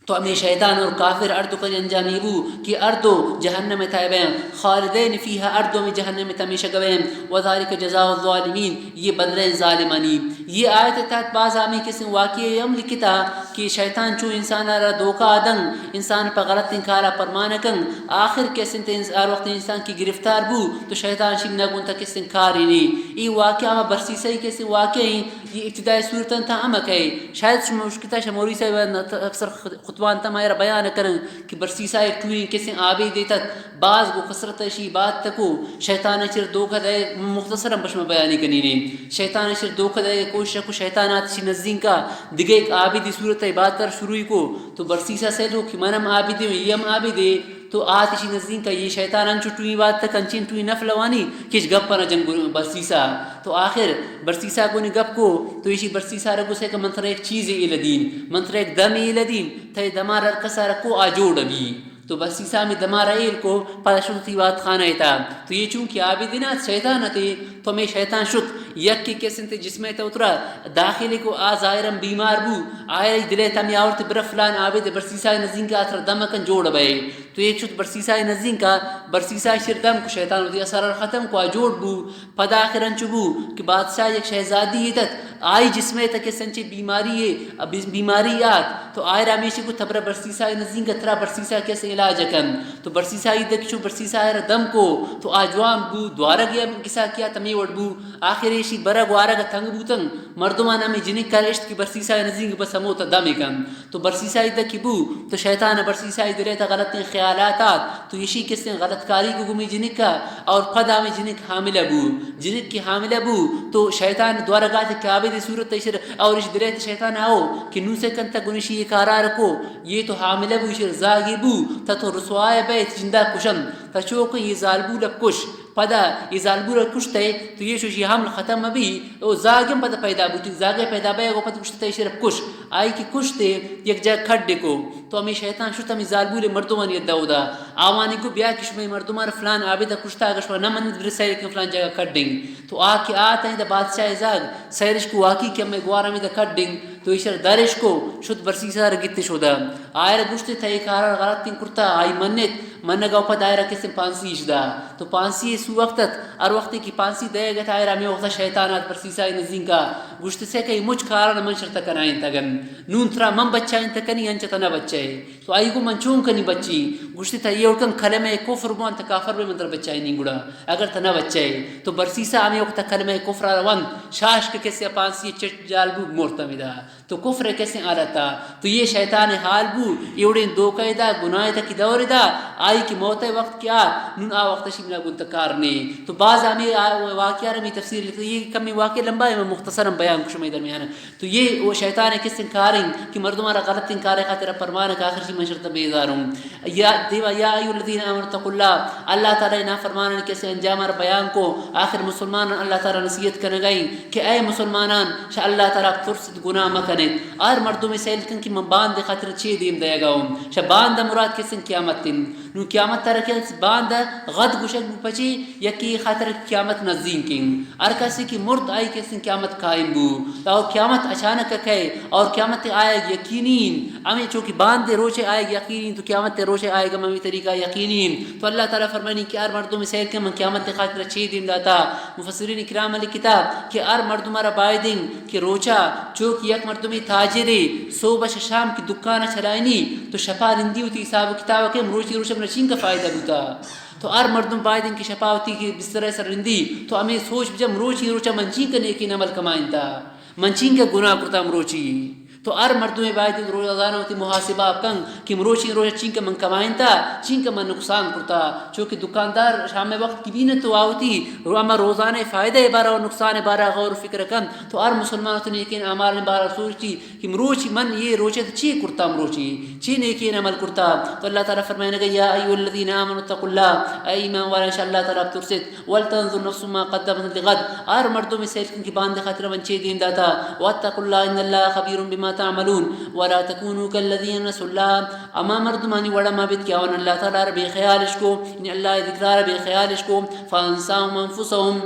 تو ہمے شیطان اور کافر ہر دو کئی انجامی بو کہ ہر دو جہنم ء تہ بین، خالدین فیہا، ہر دو ہمے جہنم ء تہ ہمیشہ گوین، وذالک جزاء الظالمین، یہ بدلہ ظالمانی۔ یہ آیت ء تحت باز ہمے کسیں واقعے ہم لکھتا کہ شیطان چو انسان را دھوکہ دن، انسان پہ غلطیں کارا پرمان کن، آخر کسیں تے انس-، ہر وقت انسان کی گرفتار بو تو شیطان شی نہ گون تا کسیں کارے نی۔ یہ واقعہ ہما برسیسہ کسیں واقعے، یہ ابتدائی صورتاں تہ ہم کئے۔ شاید شما مشکتا شموری صاحب اکثر خطبان تہ مائر بیان کرن کہ برسیسا ایک ٹوئیں کسیں آبے دیتت، باز گو کثرت اشی بات تکو، شیطان چر دھوکہ دے، مختصرا بشما بیانی کنینے۔ شیطان چر دھوکہ دے کوشش کو، شیطان آت شی نزدین کا، دگہ ایک آبے دی صورت ء بات کر شروع کو، تو برسیسا سیدو کہ منم آبے دے، یہ ہم آبے دے، تو آت اشی نزدین کا، یہ شیطان انچو ٹوئیں بات تک، انچین ٹوئیں نفل وانی کہ اش گپ نہ جنگ برسیسا۔ تو آخر برسیسا گونی گپ کو، تو ایشی برسیسا رگو سے کہ من ترا ایک چیزے ایل دین، من ترا ایک دمے ایل دین، تئی دما رکسا رکو آ جوڑ بی۔ تو برسیسا ہمے دما را ایل کو، پدا شت وتی وات خانہ تا۔ تو یہ چونکہ آبے دینات شیطان اتے، تو ہمے شیطان شت۔ یکے کس انت جسم ءِ تہ اترا داخل کو، آ ظاہرا بیمار بو، آئرا دل ءِ تہ ہمے آورت برا فلان عابد برسیسا ءِ نزینکا، آ ترا دم کن جوڑ بئے۔ تو یک شت برسیسا ءِ نزینکا، برسیسا ءَ شر دم کو، شیطان وتی اثر ختم کو، آ جوڑ بو۔ پدا آخر انچو بو کہ بادشاہ یک شہزادی یے ات، آئی جسم ءِ تہ کس انچیں بیماری یے، بیماری آت، تو آئرا ہمیشی کو تبرا برسیسا ءِ نزینکا، ترا برسیسا کس علاج کن۔ تو برسیسا ءَ دک چو برسیسا ءَ را دم کو، تو آ جوان بو، دوارگ ءِ گسا کیا تمی وڑ بو۔ آخر ایشی برگ وارگ ءَ تنگ بوتن، مردمان ہمے جنک ءَ اشت کہ برسیسا ءِ نزینک بس ہموتا دم کن۔ تو برسیسا ءَ دک بو، تو شیطان ءَ برسیسا ءِ دل ءِ تہ غلطیں خیالات آت، تو ایشی کسیں غلط کاری کو گمی جنک ءَ، اور پدا ہمے جنک حاملہ بو۔ جنک کہ حاملہ بو، تو شیطان دوارگ ءَ آت کہ عابد صورت ایشر، اور ایش دل ءِ تہ شیطان آؤ کہ نوں سے کنتا گنشی یہ کارار کو، یہ تو حاملہ بو، ایشر زاگی بو، تا تو رسوائے بیت، جندا کشن، تا چوکن یہ زالبول کش۔ پدا اے زالبول ءَ کشتئے تو اے شوشی حمل ختم مبی، او زاگ ہم پدا پیدا بوتی، زاگ ءِ پیدا بئیگ ءَ پد گوشت تئی شرپ کش۔ آئی کہ کشتے یک جاہ کڈ کو، تو ہمے شیطان شت ہمے زالبول ءِ مردمانی ادا اودا آوانی کو، بیا کہ شمئے مردمان فلان عابد ءَ کشتا، اگہ شما نہ منت برے سیر کن فلان جاگہ کڈیں۔ تو آ کہ آت ایں دا بادشاہ ءِ زاگ سیرش کو، واقعی کہ ہمے گوار ہمے دا کڈیں۔ تو ایشر درش کو، شت برسیسا ءَ را گت شودا۔ آئرا گوشت تئی کارار غلطیں کرتا، آئی منت، منگا پد آئرا کسیں پانسی اش دا۔ تو پانسی ءِ سو وقت ات، ہر وقتے کہ پانسی دئیگ ات آئرا ہمے وقتا شیطان آت برسیسا ءِ نزینکا، گوشت سے کئی مچ کاران من شرتا کنائینتگن۔ نون ترا من بچائینت کنی، انچ تہ نہ بچئے۔ تو آئی گو من چون کنی بچی؟ گوشت تئی اے وڑکن کلمہ کفر بوان تہ کافر بے من ترا بچائینی گڑا، اگر تہ نہ بچئے۔ تو برسیسا ہمے وقتا کلمہ کفر ءَ را وند، شاش کہ کسے پانسی چٹ جال بو مرت ہمے دا۔ تو کفر ءِ کسیں حالت ءَ، تو یہ شیطان ءِ حال بو، اے وڑیں دھوکہ ءِ دا، گناہ ءِ تکی دور ءِ دا، آئی کہ موت ءِ وقت کہ آت، نون آ وقت شی منا گوں تہ کار نے۔ تو باز ہمے آ واقعہ را ہمے تفسیر لکھتے، یہ کمی واقعہ لمبا ہے، میں مختصرا بیان کو شمئے درمیان۔ تو یہ وہ شیطان ءِ کسیں کاریں کہ مردم را غلطیں کار ءِ خاطر پرمان کہ آخر شی من شرط بیزار ہوں۔ یا دیما، یا ایھا الذین آمنوا اتقوا اللہ، اللہ تعالی نافرمانانی کسے انجام ءَ را بیان کو، آخر مسلمان اللہ تعالی نصیحت کنگائیں کہ اے مسلمانان، شہ اللہ تعالی ترست، گناہ مکنیت۔ ہر مردم سیل کن کہ من باند خاطر چے دیم دیگا ہوں۔ شہ باند مراد کسن قیامت انت۔ نو قیامت ترا کہ باند غد گشگ بو پچے، یکی خاطر قیامت نزدیک انت۔ ہر کسی کہ مرد آئی کسن قیامت قائم بو۔ تو قیامت اچانک کئے اور قیامت آیگ یقینی انت۔ ہمیں چونکہ باندے روچے آیگ یقینی انت، تو قیامت روچے آیگ ہم ہمیں طریقہ یقینی انت۔ تو اللہ تعالی فرمانی کہ ہر مردم سیر کہ من قیامت خاطر چے دیم داتا۔ مفسرین کرام لکھتا کہ ہر مردم را باید انت کہ روچا چوک یک مردمی تاجرے صبح شہ شام کی دکان چلائنی، تو شپا رندی ہوتی حساب و کتاب کہ مروچی روچ من چین کا فائدہ بوتا۔ تو ہر مردم باید انت کہ شپا وتی کہ بستر ءِ سر رندی، تو ہمیں سوچ بجا مروچی روچا من چین کا نیکیں عمل کمائنتا، من چین کا گناہ کرتا مروچی۔ تو ہر مردم باید انت روزانہ وتی محاسبہ کن کہ مروچی روچا چین کا من کمائنتا، چین کا من نقصان کرتا۔ چونکہ دکاندار شام وقت کی بینت تو آوتی رو-، اما روزانہ فائدہ بارا و نقصان بارا غور و فکر کن۔ تو ہر مسلمان وتی نیکیں اعمال بارا سوچی کہ مروچی من یہ روچے تو چی کرتا، مروچی چی نیکیں عمل کرتا۔ تو اللہ تعالی فرمائنگا، یا ایھا الذین آمنوا اتقوا اللہ، اے ایمان والو، شہ اللہ تعالی بترسیت، ولتنظر نفس ما قدمت لغد، ہر مردم سیل کن کہ باند خاطر من چے دیم داتا۔ واتقوا اللہ ان اللہ خبیر بما تعملون، ولا تکونوا کالذین نسوا اللہ، ہما مردمانی وڑا مبیت کہ آوان اللہ تعالی را بے خیالش کو، یعنی اللہ ذکرا را بے خیالش کو، فانساهم انفسهم،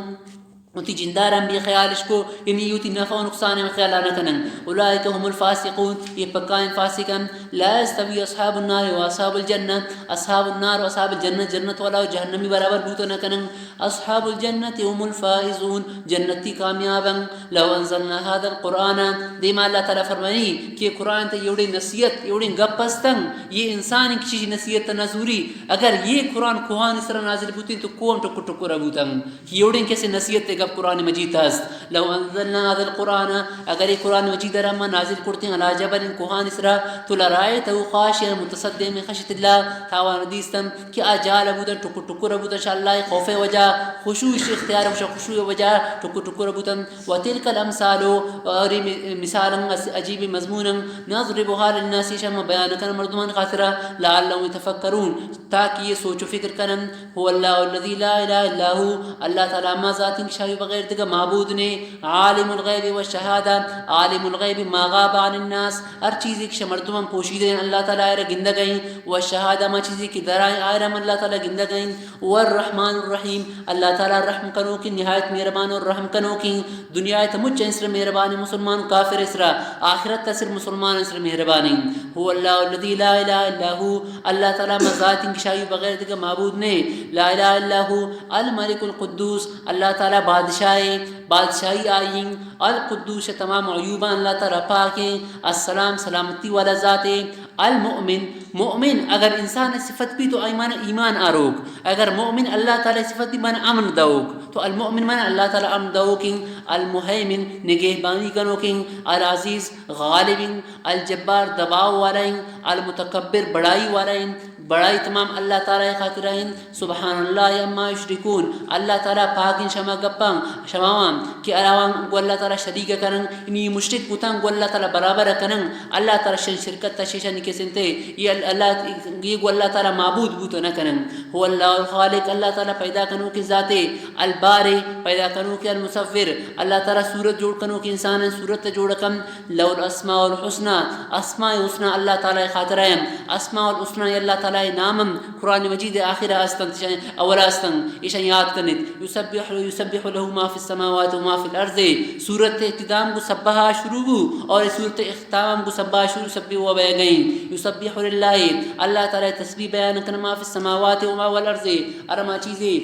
وتی جنداران بے خیالش کو، یعنی وتی نفع و نقصان ہم خیال نہ کنن۔ اولئک هم الفاسقون، یہ پکائیں فاسقن۔ لا یستوی اصحاب النار و اصحاب الجنہ، اصحاب النار و اصحاب الجنہ، جنت والا و جہنمی برابر بوت نہ کنن۔ اصحاب الجنت هم الفائزون، جنتی کامیابن۔ لو انزلنا هذا القرآن، دیما اللہ تعالی فرمانی کہ قرآن تے یوڑے نصیحت، یوڑے گپ استن، یہ انسان کسی نصیحت نہ زوری۔ اگر یہ قرآن کوہانی سرا نازل بوتیں تو کوہن ٹکر ٹکر بوتن۔ کہ یوڑیں کسے نصیحت ءِ گپ قرآن مجید ءَ است۔ لو انزلنا هذا القرآن، اگر اے قرآن مجید ءَ را ما نازل کرتیں علی جبل، کوہانی سرا، تو لرأیته خاشعا متصدعا من خشیة اللہ، تاوان دیستن کہ آ جال بودن، ٹکر ٹکر بودن، شہ اللہ ءِ خوف ءِ وجہ، خشوع اختیار، خشوع ءِ وجہ ٹکر ٹکر بودن۔ وتلك الامثال، اور یہ مثال عجیب مضمون، نضربها للناس، شما بیان کن مردمان خاطرا، لعلهم يتفكرون، تاکہ یہ سوچ و فکر کنن۔ هو الله الذي لا إله إلا هو، اللہ تعالی ہما ذات انت کہ بغیر دگہ معبود نے۔ عالم الغیب و شہادہ، عالم الغیب ما غاب عن الناس، ہر چیزے کہ شہ مردماں پوشیدہ ہیں اللہ تعالی آئرا گندگ ایں، و شہادہ، ما چیزے کہ درائیں آئرا ہم اللہ تعالی گندگ ایں۔ والرحمن الرحیم، اللہ تعالی رحم کنوکیں، نہایت مہربان اور رحم کنوکیں، دنیا ءِ تہ مچ انسر مہربان، مسلمان و کافر اسرا، آخرت تہ صرف مسلمان اسر مہربان ایں۔ هو الله الذي لا اله الا هو، اللہ تعالی ہما ذات ایں کہ شہ آئی بغیر دگہ معبود نے۔ لا اله الا هو، الملك القدوس، اللہ تعالی بادشاہ ایں، بادشاہی آئی ایں، القدوس، تمام عیوباں اللہ تعالی پاک ایں، السلام، سلامتی والا ذات ایں، المؤمن، مؤمن اگر انسان ءِ صفت بی تو آئی مانا ایمان آروک، اگر مؤمن اللہ تعالی ءِ صفت بی مانا امن دئوک، تو المؤمن مانا اللہ تعالی امن دئوک ایں، المهيمن، نگہبانی کنوک ایں، العزيز، غالب ایں، الجبار، دباؤ والا ایں، المتکبر، بڑائی والا ایں، بڑائی تمام اللہ تعالی ءِ خاطرا ایں۔ سبحان الله عما يشركون، اللہ تعالی پاک ایں شہ ہما گپاں، شہ ہماواں کہ آواں گوں اللہ تعالی شریک کنن، یعنی مشرک بوتاں گوں اللہ تعالی برابر کنن، اللہ تعالی شان شرکت تہ شیشانی کسنتے، یہ ال-، اللہ، یہ گوں اللہ تعالی معبود بوت نہ کنن۔ هو الله الخالق، اللہ تعالی پیدا کنوکیں ذاتے، البارئ، پیدا کنوکیں، المصور، اللہ تعالی صورت جوڑ کنوکیں، انسان صورت جوڑ کن، له الاسماء الحسنى، اسماء حسنى اللہ تعالی ءِ خاطرا ایں۔ اسماء الحسنى یہ اللہ تعالی ءِ نام ایں، قرآن مجید ءِ آخرا استنت، اولا استنت، ایشاں یاد کنیت۔ يسبح، يسبح له ما في السماوات وما في الأرض۔ سورت ءِ اختتام گوں سبح ءَ شروع بو اور سورت ءِ اختتام گوں سبح ءَ شروع، سبح و بیگ ایں۔ يسبح لله، اللہ تعالی ءِ تسبیح بیان کن، ما في السماوات وما والأرض، ہر ہما چیزے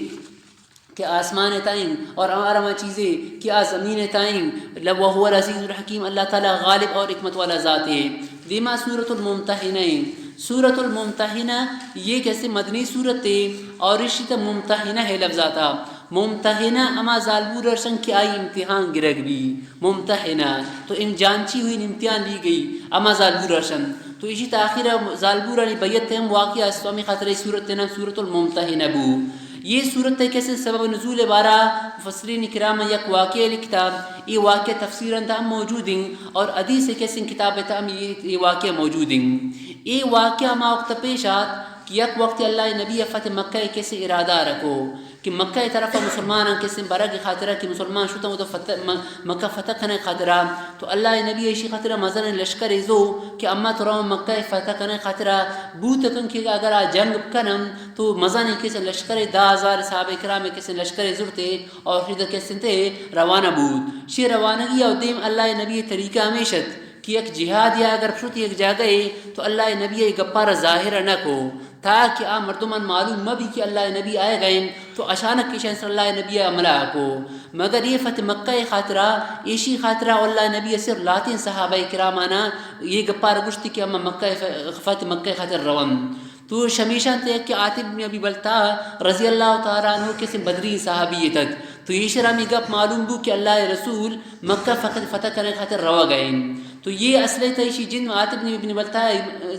کہ آسمان ءِ تہ ایں اور ہر ہما چیزے کہ آ زمین ءِ تہ ایں، ل-، وهو العزيز الحكيم، اللہ تعالی غالب اور حکمت والا ذات ایں۔ دیما سورۃ الممتحنہ ایں۔ سورۃ الممتحنہ یہ کسے مدنی سورت ایں اور اشی تہ ممتحنہ ہے لفظ آتا۔ ممتحنہ ہما زالبور ارشن کہ آئی امتحان گرگ بی۔ ممتحنہ، تو ام-، جانچی ہوئی، امتحان لی گئی، ہما زالبور ارشن۔ تو اشی تہ آخرا زالبورانی بیعت ءِ ہم واقعہ است، تو ہمے خاطرا اے سورت ءِ نام سورۃ الممتحنہ بو۔ یہ سورت ءِ کسے سبب نزول ءِ بارا مفسرین کرام یک واقعہ لکھتا، یہ واقعہ تفسیراں تہ ہم موجود ایں اور حدیث ءِ کسے کتاب ءِ تہ ہم یہ، یہ واقعہ موجود ایں۔ یہ واقعہ ہما وقت پیش آت کہ یک وقت اللہ ءِ نبی ءَ فتح مکہ ءِ کسے ارادہ رکھو کہ مکہ ءِ طرفا مسلماناں کسے برگ ءِ خاطرا کہ مسلمان شتاں اودا فتح، م-، مکہ فتح کنگ ءِ خاطرا۔ تو اللہ ءِ نبی ءَ اشی خاطرا مزنیں لشکرے زو کہ اما تو رواں مکہ ءَ فتح کنگ ءِ خاطرا، بوت کن کہ اگر آ جنگ کنن تو مزنیں کسے لشکرے، دہ ہزار صحابہ کرام ءِ کسے لشکرے زرتے اور شد کسے تے روانہ بوت۔ شی روانگی ءَ دیم اللہ ءِ نبی ءِ طریقہ ہمیش ات کہ یک جہادے ءَ اگر شت یک جاگہے تو اللہ ءِ نبی ءَ اے گپارا ظاہر نہ کو، تاکہ آ مردمان معلوم مہ بی کہ اللہ ءِ نبی آیگا انت، تو اچانک ایشان سر اللہ ءِ نبی ءَ حملہ کو۔ مگر اے فتح مکہ ءِ خاطرا، ایشی خاطرا اللہ ءِ نبی ءَ صرف لہتیں صحابہ کرامانا اے گپارا گوشتی کہ اما مکہ ءِ ف-، فتح مکہ ءِ خاطر رون۔ تو شمیشان تے کہ عاطب بن ابی بلتعہ رضی اللہ تعالی عنہ کسے بدری صحابی اتت۔ تو ایشرا ہمے گپ معلوم بو کہ اللہ ءِ رسول مکہ فتح، فتح کنگ ءِ خاطر روگ ءَ انت۔ تو یہ اصل ءَ تہ ایشی جند عاطب بن ابی بلتعہ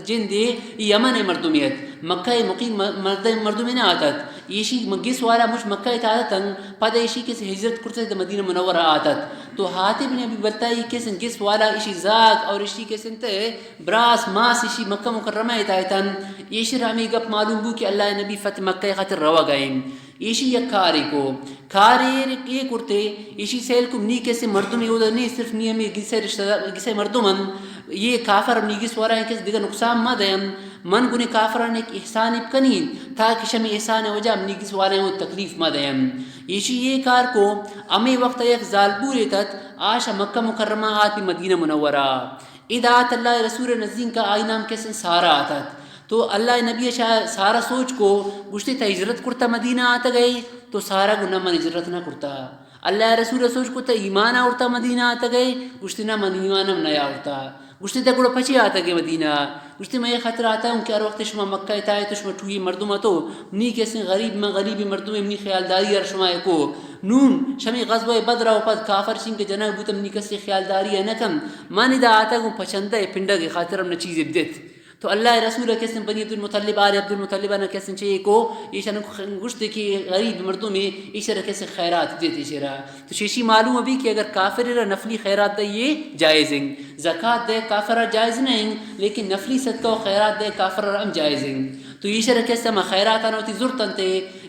جند اے، اے یمن ءِ مردمے ات۔ مکہ ءِ مقیم م-، مرد-، مردمے نہ اتت۔ ایشی م-، گس والا مچ مکہ ءِ تہ اتت انت۔ پد ایشی کسے ہجرت کرتہ تہ مدینہ منورہ آتت۔ تو عاطب بن ابی بلتعہ ای کسے گس والا ایشی زاگ اور ایشی کسے تے براس ماس ایشی مکہ مکرمہ ءِ تہ اتن۔ ایشرا ہمے گپ معلوم بو کہ اللہ ءِ نبی فتح مکہ ءِ خاطر روگ ءَ انت۔ ایشی یک کارے کو، کارے اے کرتے، ایشی سیل کو منی کسے مردمے اودا نی، صرف نی ہمے گسے رشتہ دار، گسے مردم انت۔ یہ کافر منی گس والا کس دگہ نقصان مہ دین۔ من گنے کافران یک احسانے بکنین، تاکہ شمی احسان ءِ وجہ منی گس والا او تکلیف مہ دین۔ ایشی یہ کار کو، ہمے وقت یک زالبورے اتت، آ شہ مکہ مکرمہ آت بی مدینہ منورہ۔ ادا آت اللہ ءِ رسول ءِ نزدیک ءَ، آئی نام کسے سارہ آتت۔ تو اللہ ءِ نبی ءَ شا-، سارہ سوچ کو، گوشتی تہ ہجرت کرتا مدینہ آتگ ئے؟ تو سارہ گو نہ، من ہجرت نہ کرتا۔ اللہ ءِ رسول ءَ سوچ کو، تہ ایمان آورتا مدینہ آتگ ئے؟ گوشتی نہ، من ایمان ہم نہ آورتا۔ گوشتی تہ گڑا پچے آتگ ئے مدینہ؟ گوشتی من اے خاطر آتگوں کہ ہر وقت شما مکہ ءِ تہ اتو، شما ٹوئی مردم اتو، منی کسے غریب، من غریبی مردمے، منی خیالداری ہر شما ءَ کو۔ نون شمی غزوہ بدر ءَ پد کافر شنگ جنگ بوت، منی کسے خیالداری ءَ نہ کن۔ من ادا آتگوں پچندہ ءِ پنڈگ ءِ خاطر ہم نہ چیزے بدیت۔ تو اللہ ءِ رسول ءَ کسے بنی عبدالمطلب، آل عبدالمطلب ءَ نہ کسے چے کو، ایشان گوشت کہ غریب مردمے، ایشرا کسے خیرات دیت ایشرا۔ تو شیشی معلوم بی کہ اگر کافر را نفلی خیرات دئیے جائز انت، زکات دے کافر را جائز نہ انت، لیکن نفلی صدقہ و خیرات دے کافر را ہم جائز انت۔ تو ایشرا کسے ہما خیراتاں وتی زرت انت،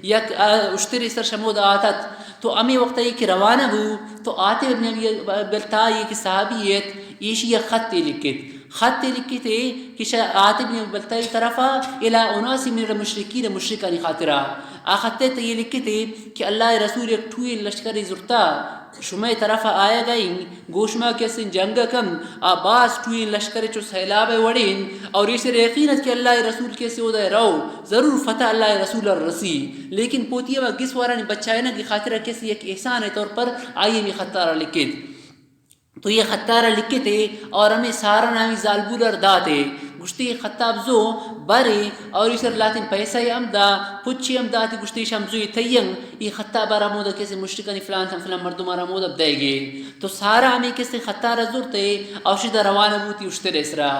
یک، آ، اشتری سر شمود آتت، تو ہمے وقت ءَ کہ روانہ بو، تو عاطب ابن ابی بلتائی کہ صحابی ات، ایشی ءَ خطے لکھت۔ خطے لکھت کہ شہ عاطب ابن ابی بلتائی طرفا الی اناس من المشرکین، مشرکانی خاطرا۔ آ خط ءِ تہ ءَ لکھت کہ اللہ ءِ رسول یک ٹوہیں لشکرے زرتا، شمئے طرفا آیگ ءَ ایں، گوں شما کسیں جنگ ءَ کن، آ باز ٹوہیں لشکرے چو سیلاب ءِ وڑیں، اور ایشی ءَ یقین ات کہ اللہ ءِ رسول کسے اودا رو، ضرور فتح اللہ ءِ رسول ءَ رسی، لیکن پوتی ءَ گس وارانی بچائینگ ءِ خاطر ءَ کسے یک احسان ءِ طور پر آئی ہمے خطارا لکھت۔ تو یہ خطارا لکھت اور ہمے سارا نامی زالبول ءَ را دات۔ گوشتی خطاب زو برے اور ایشی ءَ را لہتیں پیسہ ہم دا، پچے ہم دات، گوشتی ایش ہم زوی تئی ایں، اے خطاب ءَ را ہمودا کسے مشرکانی فلان تھا فلان مردم ءَ را ہمودا بدئیگے۔ تو سارا ہمے کسے خطار ءَ زرت اور شدا روانہ بوتی اشتر ءِ سرا۔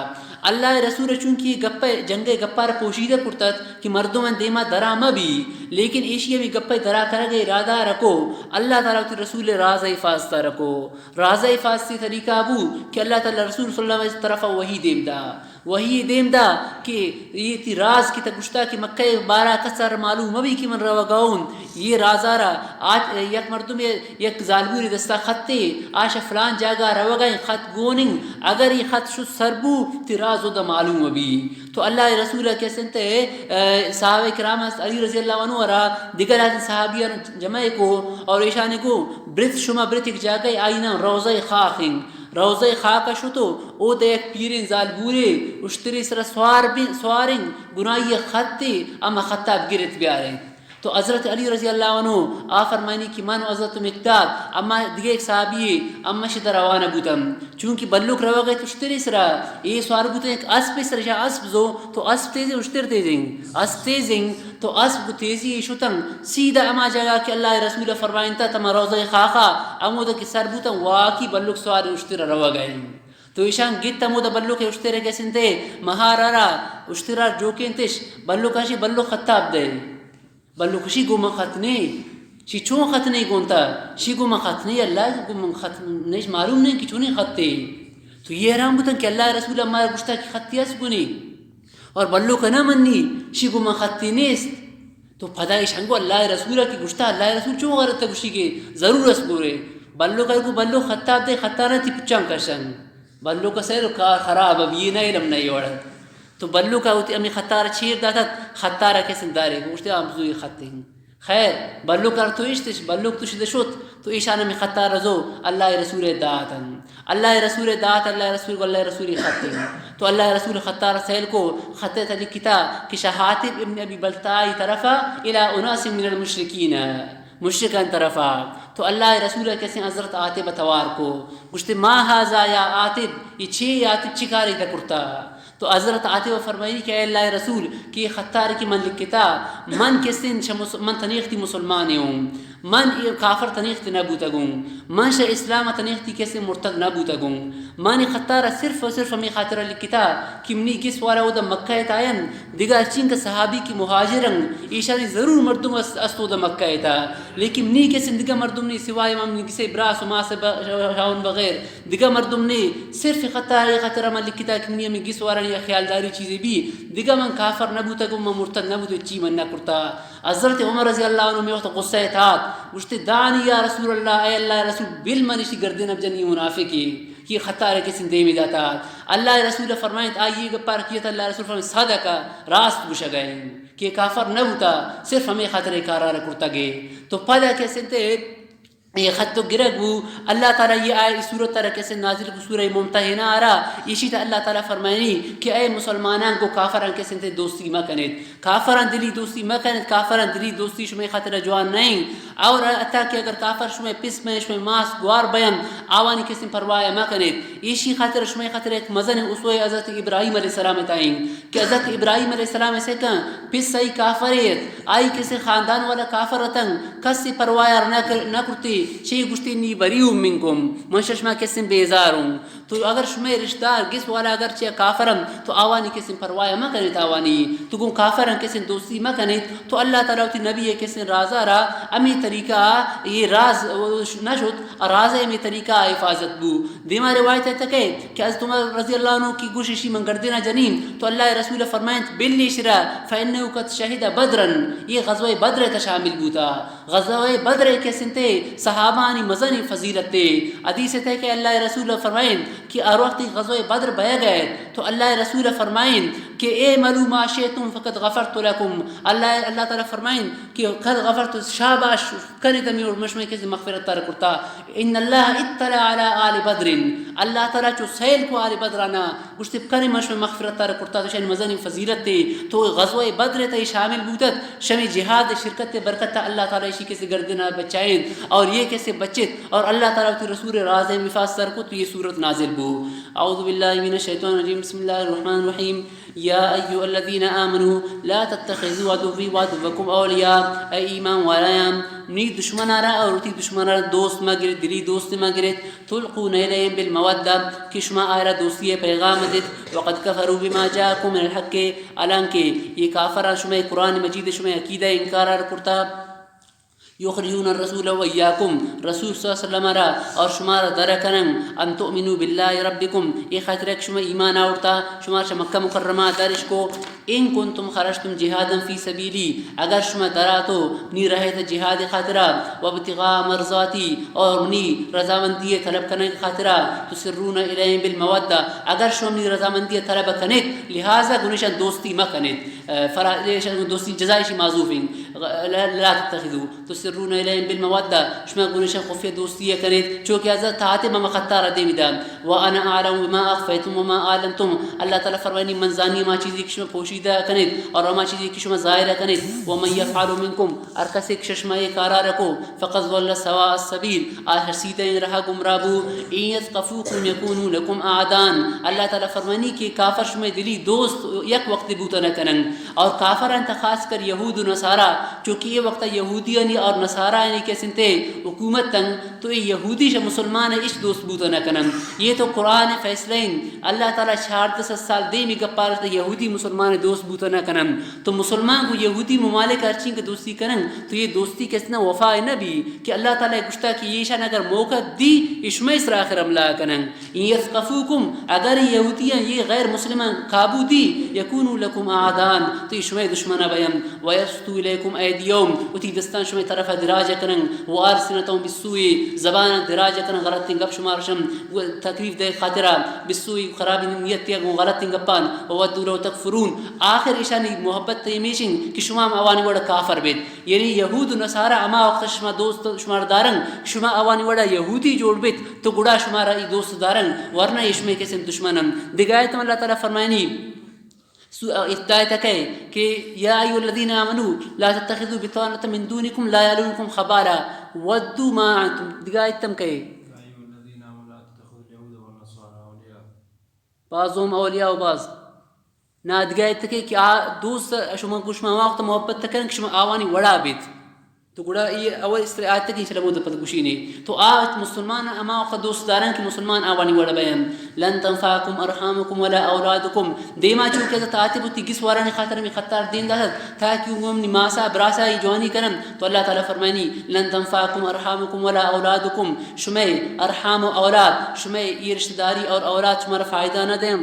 اللہ ءِ رسول ءَ چونکہ اے گپ ءَ، جنگ ءِ گپ ءَ را پوشیدہ کرتت کہ مردماں دیما درا مہ بی، لیکن ایشی ہمے گپ ءِ درا کنگ ءِ ارادہ رکو، اللہ تعالی وتی رسول ءِ راز ءِ حفاظت ءَ رکو۔ راز ءِ حفاظت ءِ طریقہ بو کہ اللہ تعالی رسول صلی اللہ علیہ وسلم طرف ءَ وحی دیم دا۔ وحی دیم دا کہ اے تئی راز کہ تہ گوشتا کہ مکہ ءِ بارا کس ءَ را معلوم مہ بی کہ من روگا اوں۔ اے راز ءَ را آ یک مردمے، یک زالبولے دستا خطے، آ شہ فلان جاگہ روگا ایں، خط گون ایں، اگر اے خط شد سر بو، تئی راز اودا معلوم بی۔ تو اللہ ءِ رسول ءَ کسے انت، اے، صحابہ کرام است، علی رضی اللہ عنہ ءَ را دگہ لہتیں صحابیاں جمع کو اور ایشاں گو، برت شما برت یک جاگہ، آئی نام روضہ خاخ ایں۔ روضہ خاخ ءَ شتو، اودا یک پیریں زالبولے اشترے سرا سوار بی، سواریں، گناہی خطے، اما خطاب گرت بیاریں۔ تو حضرت علی رضی اللہ عنہ آ فرمائنی کہ من و حضرت مقداد، اما دگہ یک صحابی، اما شدا روانہ بوتم۔ چونکہ بلوک روگ ءَ ات اشترے سرا، اے سوار بوتن یک اسپے سرا، شہ اسپ زو، تو اسپ تیزیں، اشتر تیزیں، اسپ تیزیں، تو اسپ گو تیزی ءَ شتن سیدھا ہما جاگہ کہ اللہ ءِ رسول ءَ فرمائنتا، تما روضہ خاخا، ہمودا کہ سر بوتن، واقعی بلوک سوار اشتر ءَ روگ ءَ ایں۔ تو ایشاں گت ہمودا بلوک ءِ اشتر ءِ کسے انت، مہار ءَ را اشتر ءَ جوکینتش، بلوک ءَ شی بلوک خطاب دے۔ بلوک شی گو من خط نے، شی چون خط نے گونتا، شی گو من خط نے، اللہ گو من خط نے، معلوم نے کہ چونیں خطے۔ تو یہ حیران بوتن کہ اللہ ءِ رسول ءَ مارا گوشتا کہ خطے است گونی، اور بلوک نہ منی، شی گو من خطے نیست۔ تو پدا ایشاں گو اللہ ءِ رسول ءَ کہ گوشتا، اللہ ءِ رسول چون غلط گوشی کہ ضرور است گورے۔ بلوک ءَ گو بلوک خطاب دے، خطا نہ تئی پچاں کشن۔ بلوک ءَ سیل کار خراب ءَ بی، نہ علم نہ وڑ۔ تو بلوک ءَ وتی ہمے خطار چیر داتت، خطار ءَ کسے دارے گوشتے، ہم زوی خطیں۔ خیر، بلوک ءَ تو اشتش، بلوک تو شد شت، تو ایشان ہمے خطار زو اللہ ءِ رسول ءَ داتن۔ اللہ ءِ رسول ءَ دات، اللہ ءِ رسول گو، اللہ ءِ رسول خطیں۔ تو اللہ ءِ رسول خطار سیل کو، خط ءِ تہ لکھتا کہ شہ حاطب ابن ابی بلتائی طرفا الی اناس من المشرکین، مشرکان طرفا۔ تو اللہ ءِ رسول ءَ کسے حضرت حاطب ءَ توار کو، گوشتے، ما ھذا یا حاطب، یہ چے حاطب، چی کارے تہ کرتا؟ تو حضرت حاطب ءَ فرمائی کہ اے اللہ ءِ رسول، کہ یہ خطار کہ من لکھتا، من کسے شہ مس-، من تنیختی مسلمانے اوں، من یہ کافر تنیختی نہ بوتگوں، من شہ اسلام تنیختی کسے مرتد نہ بوتگوں، من یہ خطار صرف و صرف ہمے خاطر لکھتا کہ منی گس وارا اودا مکہ ءَ تاین، دگہ ہرچینکہ صحابی کہ مہاجر انت، ایشانی ضرور مردم است، است اودا مکہ ءَ تھا، لیکن منی کسے دگہ مردم نے، سوائے من منی گسے براس و ماس ب-، شاون بغیر دگہ مردم نے، صرف خطا اے خاطر من لکھتا کہ منی ہمے گس وارانی خیالداری چیزے بی، دگہ من کافر نہ بوتگوں، من مرتد نہ بوتگوں، چی من نہ کرتا۔ حضرت عمر رضی اللہ عنہ ہمے وقت غصہ ءَ تھات، گوشتے، دعنی یا رسول اللہ، اے اللہ ءِ رسول، بل من اشی گردن ءَ بجنی، منافقے، کہ خطا ءَ کسے دیمی داتا۔ اللہ ءِ رسول فرمائنت، آئی گپار کیت، اللہ ءِ رسول فرمائنت، صدق، راست گوشگ ءَ ایں کہ کافر نہ بوتا، صرف ہمے خاطر اے کارا کرتگ ئے۔ تو پدا کسے انت اے خط و گرگ بو، اللہ تعالی یہ آئے صورت ءَ را کسے نازل کو سورہ ممتحنہ ءَ را، ایشی تہ اللہ تعالی فرمائنی کہ اے مسلمانان، گو کافران کسے انت دوستی مکنیت۔ کافران دلی دوستی مکنیت، کافران دلی دوستی شمئے خاطر جوان نہ انت۔ اور حتی کہ اگر کافر شمئے پس بین، شمئے ماس گوار بین، آوانی کسے پرواہ مکنیت۔ ایشی خاطر شمئے خاطر یک مزن اسوہ حضرت ابراہیم علیہ السلام تہ انت کہ حضرت ابراہیم علیہ السلام ءِ سکاں پس آئی کافرے ات، آئی کسے خاندان والا کافر اتن، کسے پرواہ نہ کر-، نہ کرتے، چے گوشتے، انی بریء منکم، من شہ شما کسے بیزار اوں۔ تو اگر شمئے رشتہ دار گس والا اگر چہ کافر انت، تو آوانی کسیں پرواہ مہ کنیت، آوانی تو گوں کافراں کسیں دوستی مہ کنیت۔ تو اللہ تعالی وتی نبی ءِ کسیں رازا را ہمے طریقہ ءَ اے راز نہ شت، راز ءِ ہمے طریقہ ءَ حفاظت بو۔ دیما روایت ءَ تکے کہ حضرت عمر رضی اللہ عنہ کی گوش ایشی من گردنا جنین، تو اللہ ءِ رسول فرمائنت، بل ایشرا، فإنه قد شهد بدرا، یہ غزوہ بدر ءِ تہ شامل بوتا۔ غزوہ بدر ءِ کسیں تے صحابانی مزنیں فضیلت تے۔ حدیث تے کہ اللہ ءِ رسول فرمائنت کہ ہر وقت غزوہ بدر بئیگ ءَ ات، تو اللہ ءِ رسول فرمائنت کہ اعملوا ما شئتم فقد غفرت لكم۔ اللہ، اللہ تعالی فرمائنت کہ قد غفرت، شاباش، کنیت ہمے وڑ، من شمئے کسیں مغفرت تر کرتا۔ ان اللہ اطلع علی آل بدر، اللہ تعالی چو سیل کو آل بدرانا، گوشتی، بکنے من شمئے مغفرت تر کرتا، تو شانی مزنیں فضیلت تے۔ تو غزوہ بدر ءِ تہ شامل بوتت، شمی جہاد ءِ شرکت ءِ برکت ءَ اللہ تعالی ایشی کسے گردن ءَ بچائینت اور یہ کسے بچت اور اللہ تعالی وتی رسول ءِ راز ءِ مفاس سر کت، تو یہ سورت نازل بو۔ اعوذ باللہ من الشیطان الرجیم، بسم اللہ الرحمن الرحیم۔ یا ایھا الذین آمنوا لا تتخذوا عدوی وعدوکم اولیاء، اے ایمان والایاں، منی دشمناں را اور وتی دشمناں را دوست مہ گرت، دلی دوست مہ گرت۔ تلقون الیہم بالمودہ، کہ شما آئرا دوستی ءِ پیغام دیت، وقد کفروا بما جاءکم من الحق، حالانکہ یہ کافراں شمئے قرآن مجید، شمئے عقیدہ انکار ار کرتا۔ یخرجون الرسول و ایاکم، رسول صلی اللہ علیہ وسلم را اور شما را در کنن، ان تؤمنوا باللہ ربکم، یہ خاطر کہ شما ایمان آورتا، شما چہ مکہ مکرمہ درش کو، ان کنتم خرجتم جہادا فی سبیلی، اگر شما دراتو منی راہ ءِ تہ جہاد ءِ خاطرا، و ابتغاء مرضاتی، اور منی رضامندی ءِ طلب کنگ ءِ خاطرا، تسرون الیہم بالمودہ، اگر شما منی رضامندی ءِ طلب کنیت، لہذا گنشان دوستی مہ کنیت، فلا، دوستی جزائے شی معذوف ہیں، لا، لا تتخذوا، تسرون الیہم بالمودہ، شما گنشان خفیہ دوستی ءَ کنیت، چونکہ حضرت حاتم ہم خطا را دیمی دا۔ وانا اعلم بما اخفیتم وما اعلنتم، اللہ تعالی فرمانی، من زانی ہما چیزی کہ شما پوشیدہ کنیت اور ہما چیزی کہ شما ظاہر کنیت۔ ومن یفعل منکم، ہر کسے کہ شما یہ کارا رکو، فقد ضل سواء السبیل، آ رسیدہ رہا گمراہ بو۔ ان یثقفوکم یکونوا لکم اعداء، اللہ تعالی فرمانی کہ کافر شما دلی دوست یک وقت بوتا نہ کنن۔ اور کافراں تہ خاص کر یہود و نصارا، چونکہ یہ وقت یہودیانی اور نصارایانی کسیں تے حکومت تنگ، تو اے یہودی شہ مسلمان ہچ دوست بوتا نہ کنن۔ یہ تو قرآن فیصلہ ہیں۔ اللہ تعالی چاردہ سد سال دیمی گپار تہ یہودی مسلمان دوست بوتا نہ کنن۔ تو مسلمان گوں یہودی ممالک ہرچین کہ دوستی کنن، تو یہ دوستی کس نہ وفا نہ بی کہ اللہ تعالی گشتا کہ یہ شان اگر موقع دی، یہ شمئے سر آخر حملہ کنن۔ ان یثقفوکم، اگر یہودیاں یہ غیر مسلمان قابو دی، یکونوا لکم اعداء، تو یہ شمئے دشمنا بین۔ ویبسطوا الیکم ایدیہم، وتی دستان شمئے طرفا دراج کنن۔ والسنتہم بالسوء، زبان دراج کنن، غلطیں گپ شمارا شم تکلیف دے خاطرا، بالسوء، خرابی نیت یا گوں غلطیں گپان۔ وودوا لو تکفرون، آخر ایشانی محبت ہمیشن کہ شما ہم آوانی وڑ کافر بیت۔ یعنی یہود و نصارا ہما وقت شما دوست شمار دارن، شما آوانی وڑا یہودی جوڑ بیت، تو گڑا شمارا ای دوست دارن، ورنہ یہ شمئے کسیں دشمن انت۔ دگہ آیت اللہ تعالی فرمائنی، سو-، ہدایت کئے کہ یا ایھا الذین آمنوا لا تتخذوا بطانة من دونکم لا یألونکم خبالا ودوا ما عنتم۔ دگہ آیت ہم کئے؟ یا ایھا الذین آمنوا لا تتخذوا الیہود والنصارى اولیاء۔ بعضهم اولیاء بعض۔ نا دگہ آیت کہ، کہ آ دوست شما گوں شما ہما وقت محبت کنن کہ شما آوانی وڑا بیت۔ تو گڑا یہ اول اس طرح آیت کہ انشاءاللہ مود پد گوشینے۔ تو آ مسلمان ہما وقت دوست دارن کہ مسلمان آوانی وڑا بین۔ لن تنفعکم ارحامکم ولا اولادکم۔ دیما چو کہ حضرت حاطب وتی گس وارانی خاطر ہمیں خطار دیم داتت تاکہ انگو منی ماسا براسا ای جوانی کنن۔ تو اللہ تعالی فرمائنی، لن تنفعکم ارحامکم ولا اولادکم، شمئے ارحام و اولاد، شمئے یہ رشتہ داری اور اولاد شمارا فائدہ نہ دیں۔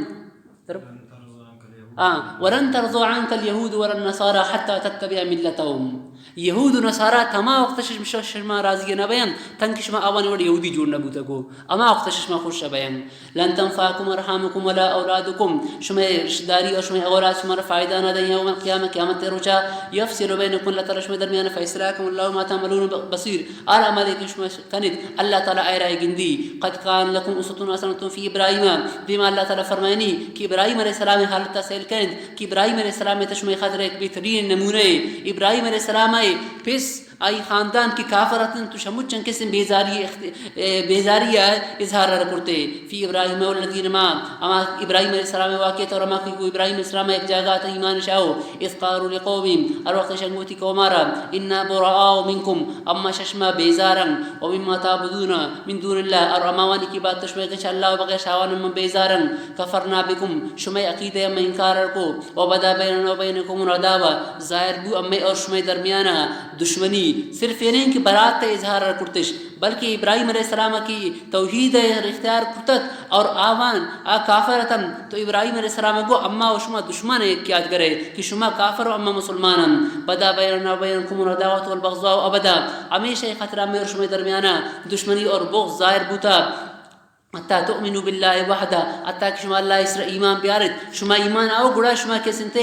ہاں، ولن ترضى عنك اليهود ولا النصارى حتى تتبع ملتهم۔ یہود و نصارا تما وقت شش-، شش-، شما راضی نہ بیان، تنکہ شما آوانی وڑ یہودی جوڑ نہ بوتگو، اما وقت شما خوش بیان۔ لن تنفعكم ارحامكم ولا اولادكم، شما رشتہ داری اور شما اولاد شما را فائدہ نہ دیں یوم القیامہ، قیامت روچا۔ يفصل بينكم، اللہ تعالی شما درمیان فیصلہ کن، والله بما تعملون بصير، ہر عمل کہ شما کنیت، اللہ تعالی آئرا گندی۔ قد كان لكم أسوة حسنة في إبراهيم، دیما اللہ تعالی فرمائنی کہ ابراہیم علیہ السلام حالت سیل کنیت کہ ابراہیم علیہ السلام تہ شما خاطر ایک بہترین نمونہ ہے۔ ابراہیم علیہ السلام ہے پس آئی خاندان کہ کافر اتنت، تو شمچن کسیں بیزاری اخت-، اے، بیزاری ء اظہار ء کرتے۔ فی ابراہیم والذین معہ، اما ابراہیم علیہ السلام واقعہ تو رما کہ گو ابراہیم علیہ السلام یک جاگہ تا ایمان شاہو، اذ قالوا لقومهم، ہر وقت شنگوتی قومارا، انا براء منکم، اما ششما بیزارن، و مما تعبدون من دون اللہ، اور اماوانی کی بات شما کہ اللہ بغیر شاوان من بیزارن، کفرنا بکم، شما عقیدہ من انکار کو، و بدا بیننا و بینکم العداوہ، ظاہر بو امے اور شمئے درمیانا دشمنی۔ صرف یہ نہیں کہ برات ء اظہار کرتش، بلکہ ابراہیم علیہ السلام کی توحید ء اختیار کرتت اور آوان آ کافر اتن، تو ابراہیم علیہ السلام گو اما و شما دشمن ء یک یاد گرے کہ شما کافر و اما مسلمان ان۔ بدا بیننا و بینکم العداوۃ والبغضاء ابدا، ہمیشہ خاطر امے اور شمئے درمیانا دشمنی اور بغض ظاہر بوتا۔ حتی تؤمنوا باللہ وحدہ، حتی کہ شما اللہ ء سر ایمان بیارت، شما ایمان آؤ گڑا شما کس انت،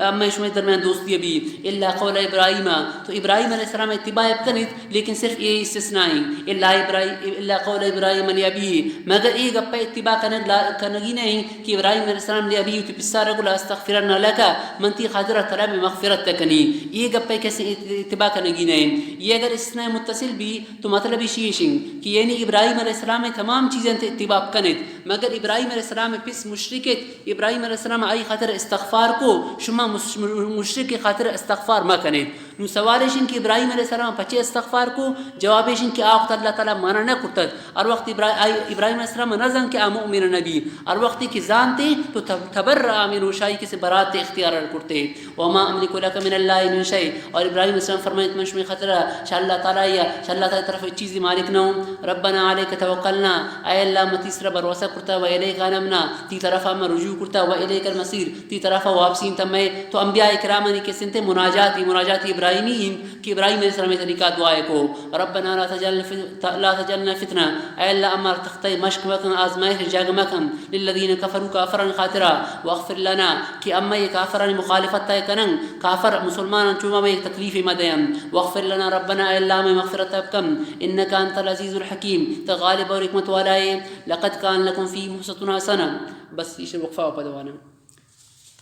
اما شما درمیان دوستی بی۔ الا قول ابراہیم، تو ابراہیم علیہ السلام اتباع بکنیت، لیکن صرف اے استثناء ہیں۔ الا ابراہیم، الا قول ابراہیم لابیہ، مگر اے گپ اتباع کنگ لا-، کنگی نہیں کہ ابراہیم علیہ السلام لابیہ وتی پسار گو لاستغفرن لک، من تی خاطر طلب مغفرت کنی۔ اے گپ کس اتباع کنگی نہیں۔ یہ اگر استثناء متصل بی، تو مطلب ایشی ایشیں کہ یعنی ابراہیم علیہ السلام ء تمام چیزیں تے اتباع کنیت، مگر ابراہیم علیہ السلام ء پس مشرک ات، ابراہیم علیہ السلام آئی خاطر استغفار کو، شما مش-، مشرک خاطر استغفار مہ کنیت۔ نو سوال ایشیں کہ ابراہیم علیہ السلام پچے استغفار کو؟ جواب ایشیں کہ آ وقت اللہ تعالی منع نہ کرتگ۔ ہر وقت ابرا-، آئی، ابراہیم علیہ السلام نہ زان کہ آ مؤمن نبی۔ ہر وقتی کہ زانتے تو تب-، تبرأ منه، شاہی کسے برات اختیار کرتے۔ وما املک لک من اللہ من شیء، اور ابراہیم علیہ السلام فرمائیت، من شمئے خاطرا شہ اللہ تعالی یا شہ اللہ تعالی طرف چیزی مالک نہ ہوں۔ ربنا علیک توکلنا، اے اللہ، ما تی سرا بھروسہ کرتا، و الیک انبنا، تی طرفا ما رجوع کرتا، و الیک المصیر، تی طرفا واپسی انت مئے۔ تو انبیاء کرامانی کس انت مناجات، مناجات ابراہیمی انت کہ ابراہیم علیہ السلام طریقہ دعا کو، ربنا لا تجعل فت-، لا تجعلنا فتنة، اے اللہ، امر تختہ مشق مکن، آزمائش جاگ مکن، للذین کفروا، کافران خاطرا، واغفر لنا، کہ اما یہ کافرانی مخالفت تا کنن، کافر مسلمانان چوما میں تکلیف ما دین، واغفر لنا ربنا، اے اللہ، میں مغفرت کم، انک انت العزیز الحکیم، تو غالب اور حکمت والا ہے۔ لقد کان لکم فیہم اسوۃ حسنۃ۔ بس ایشی وقفہ و پد وانا۔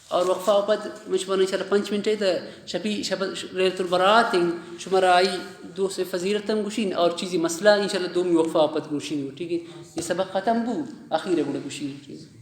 اور وقفہ و پد من شمارا انشاءاللہ پنچ منٹ ہے تو شپی شپ لیلۃ البراءت ہیں، شمارا آئی دو سے فضیلت ہم گوشین اور چیزی مسئلہ انشاءاللہ دومی وقفہ و پد گوشین، ٹھیک ہے؟ یہ سبق ختم بو، اخیر گڑا گوشین، ٹھیک ہے؟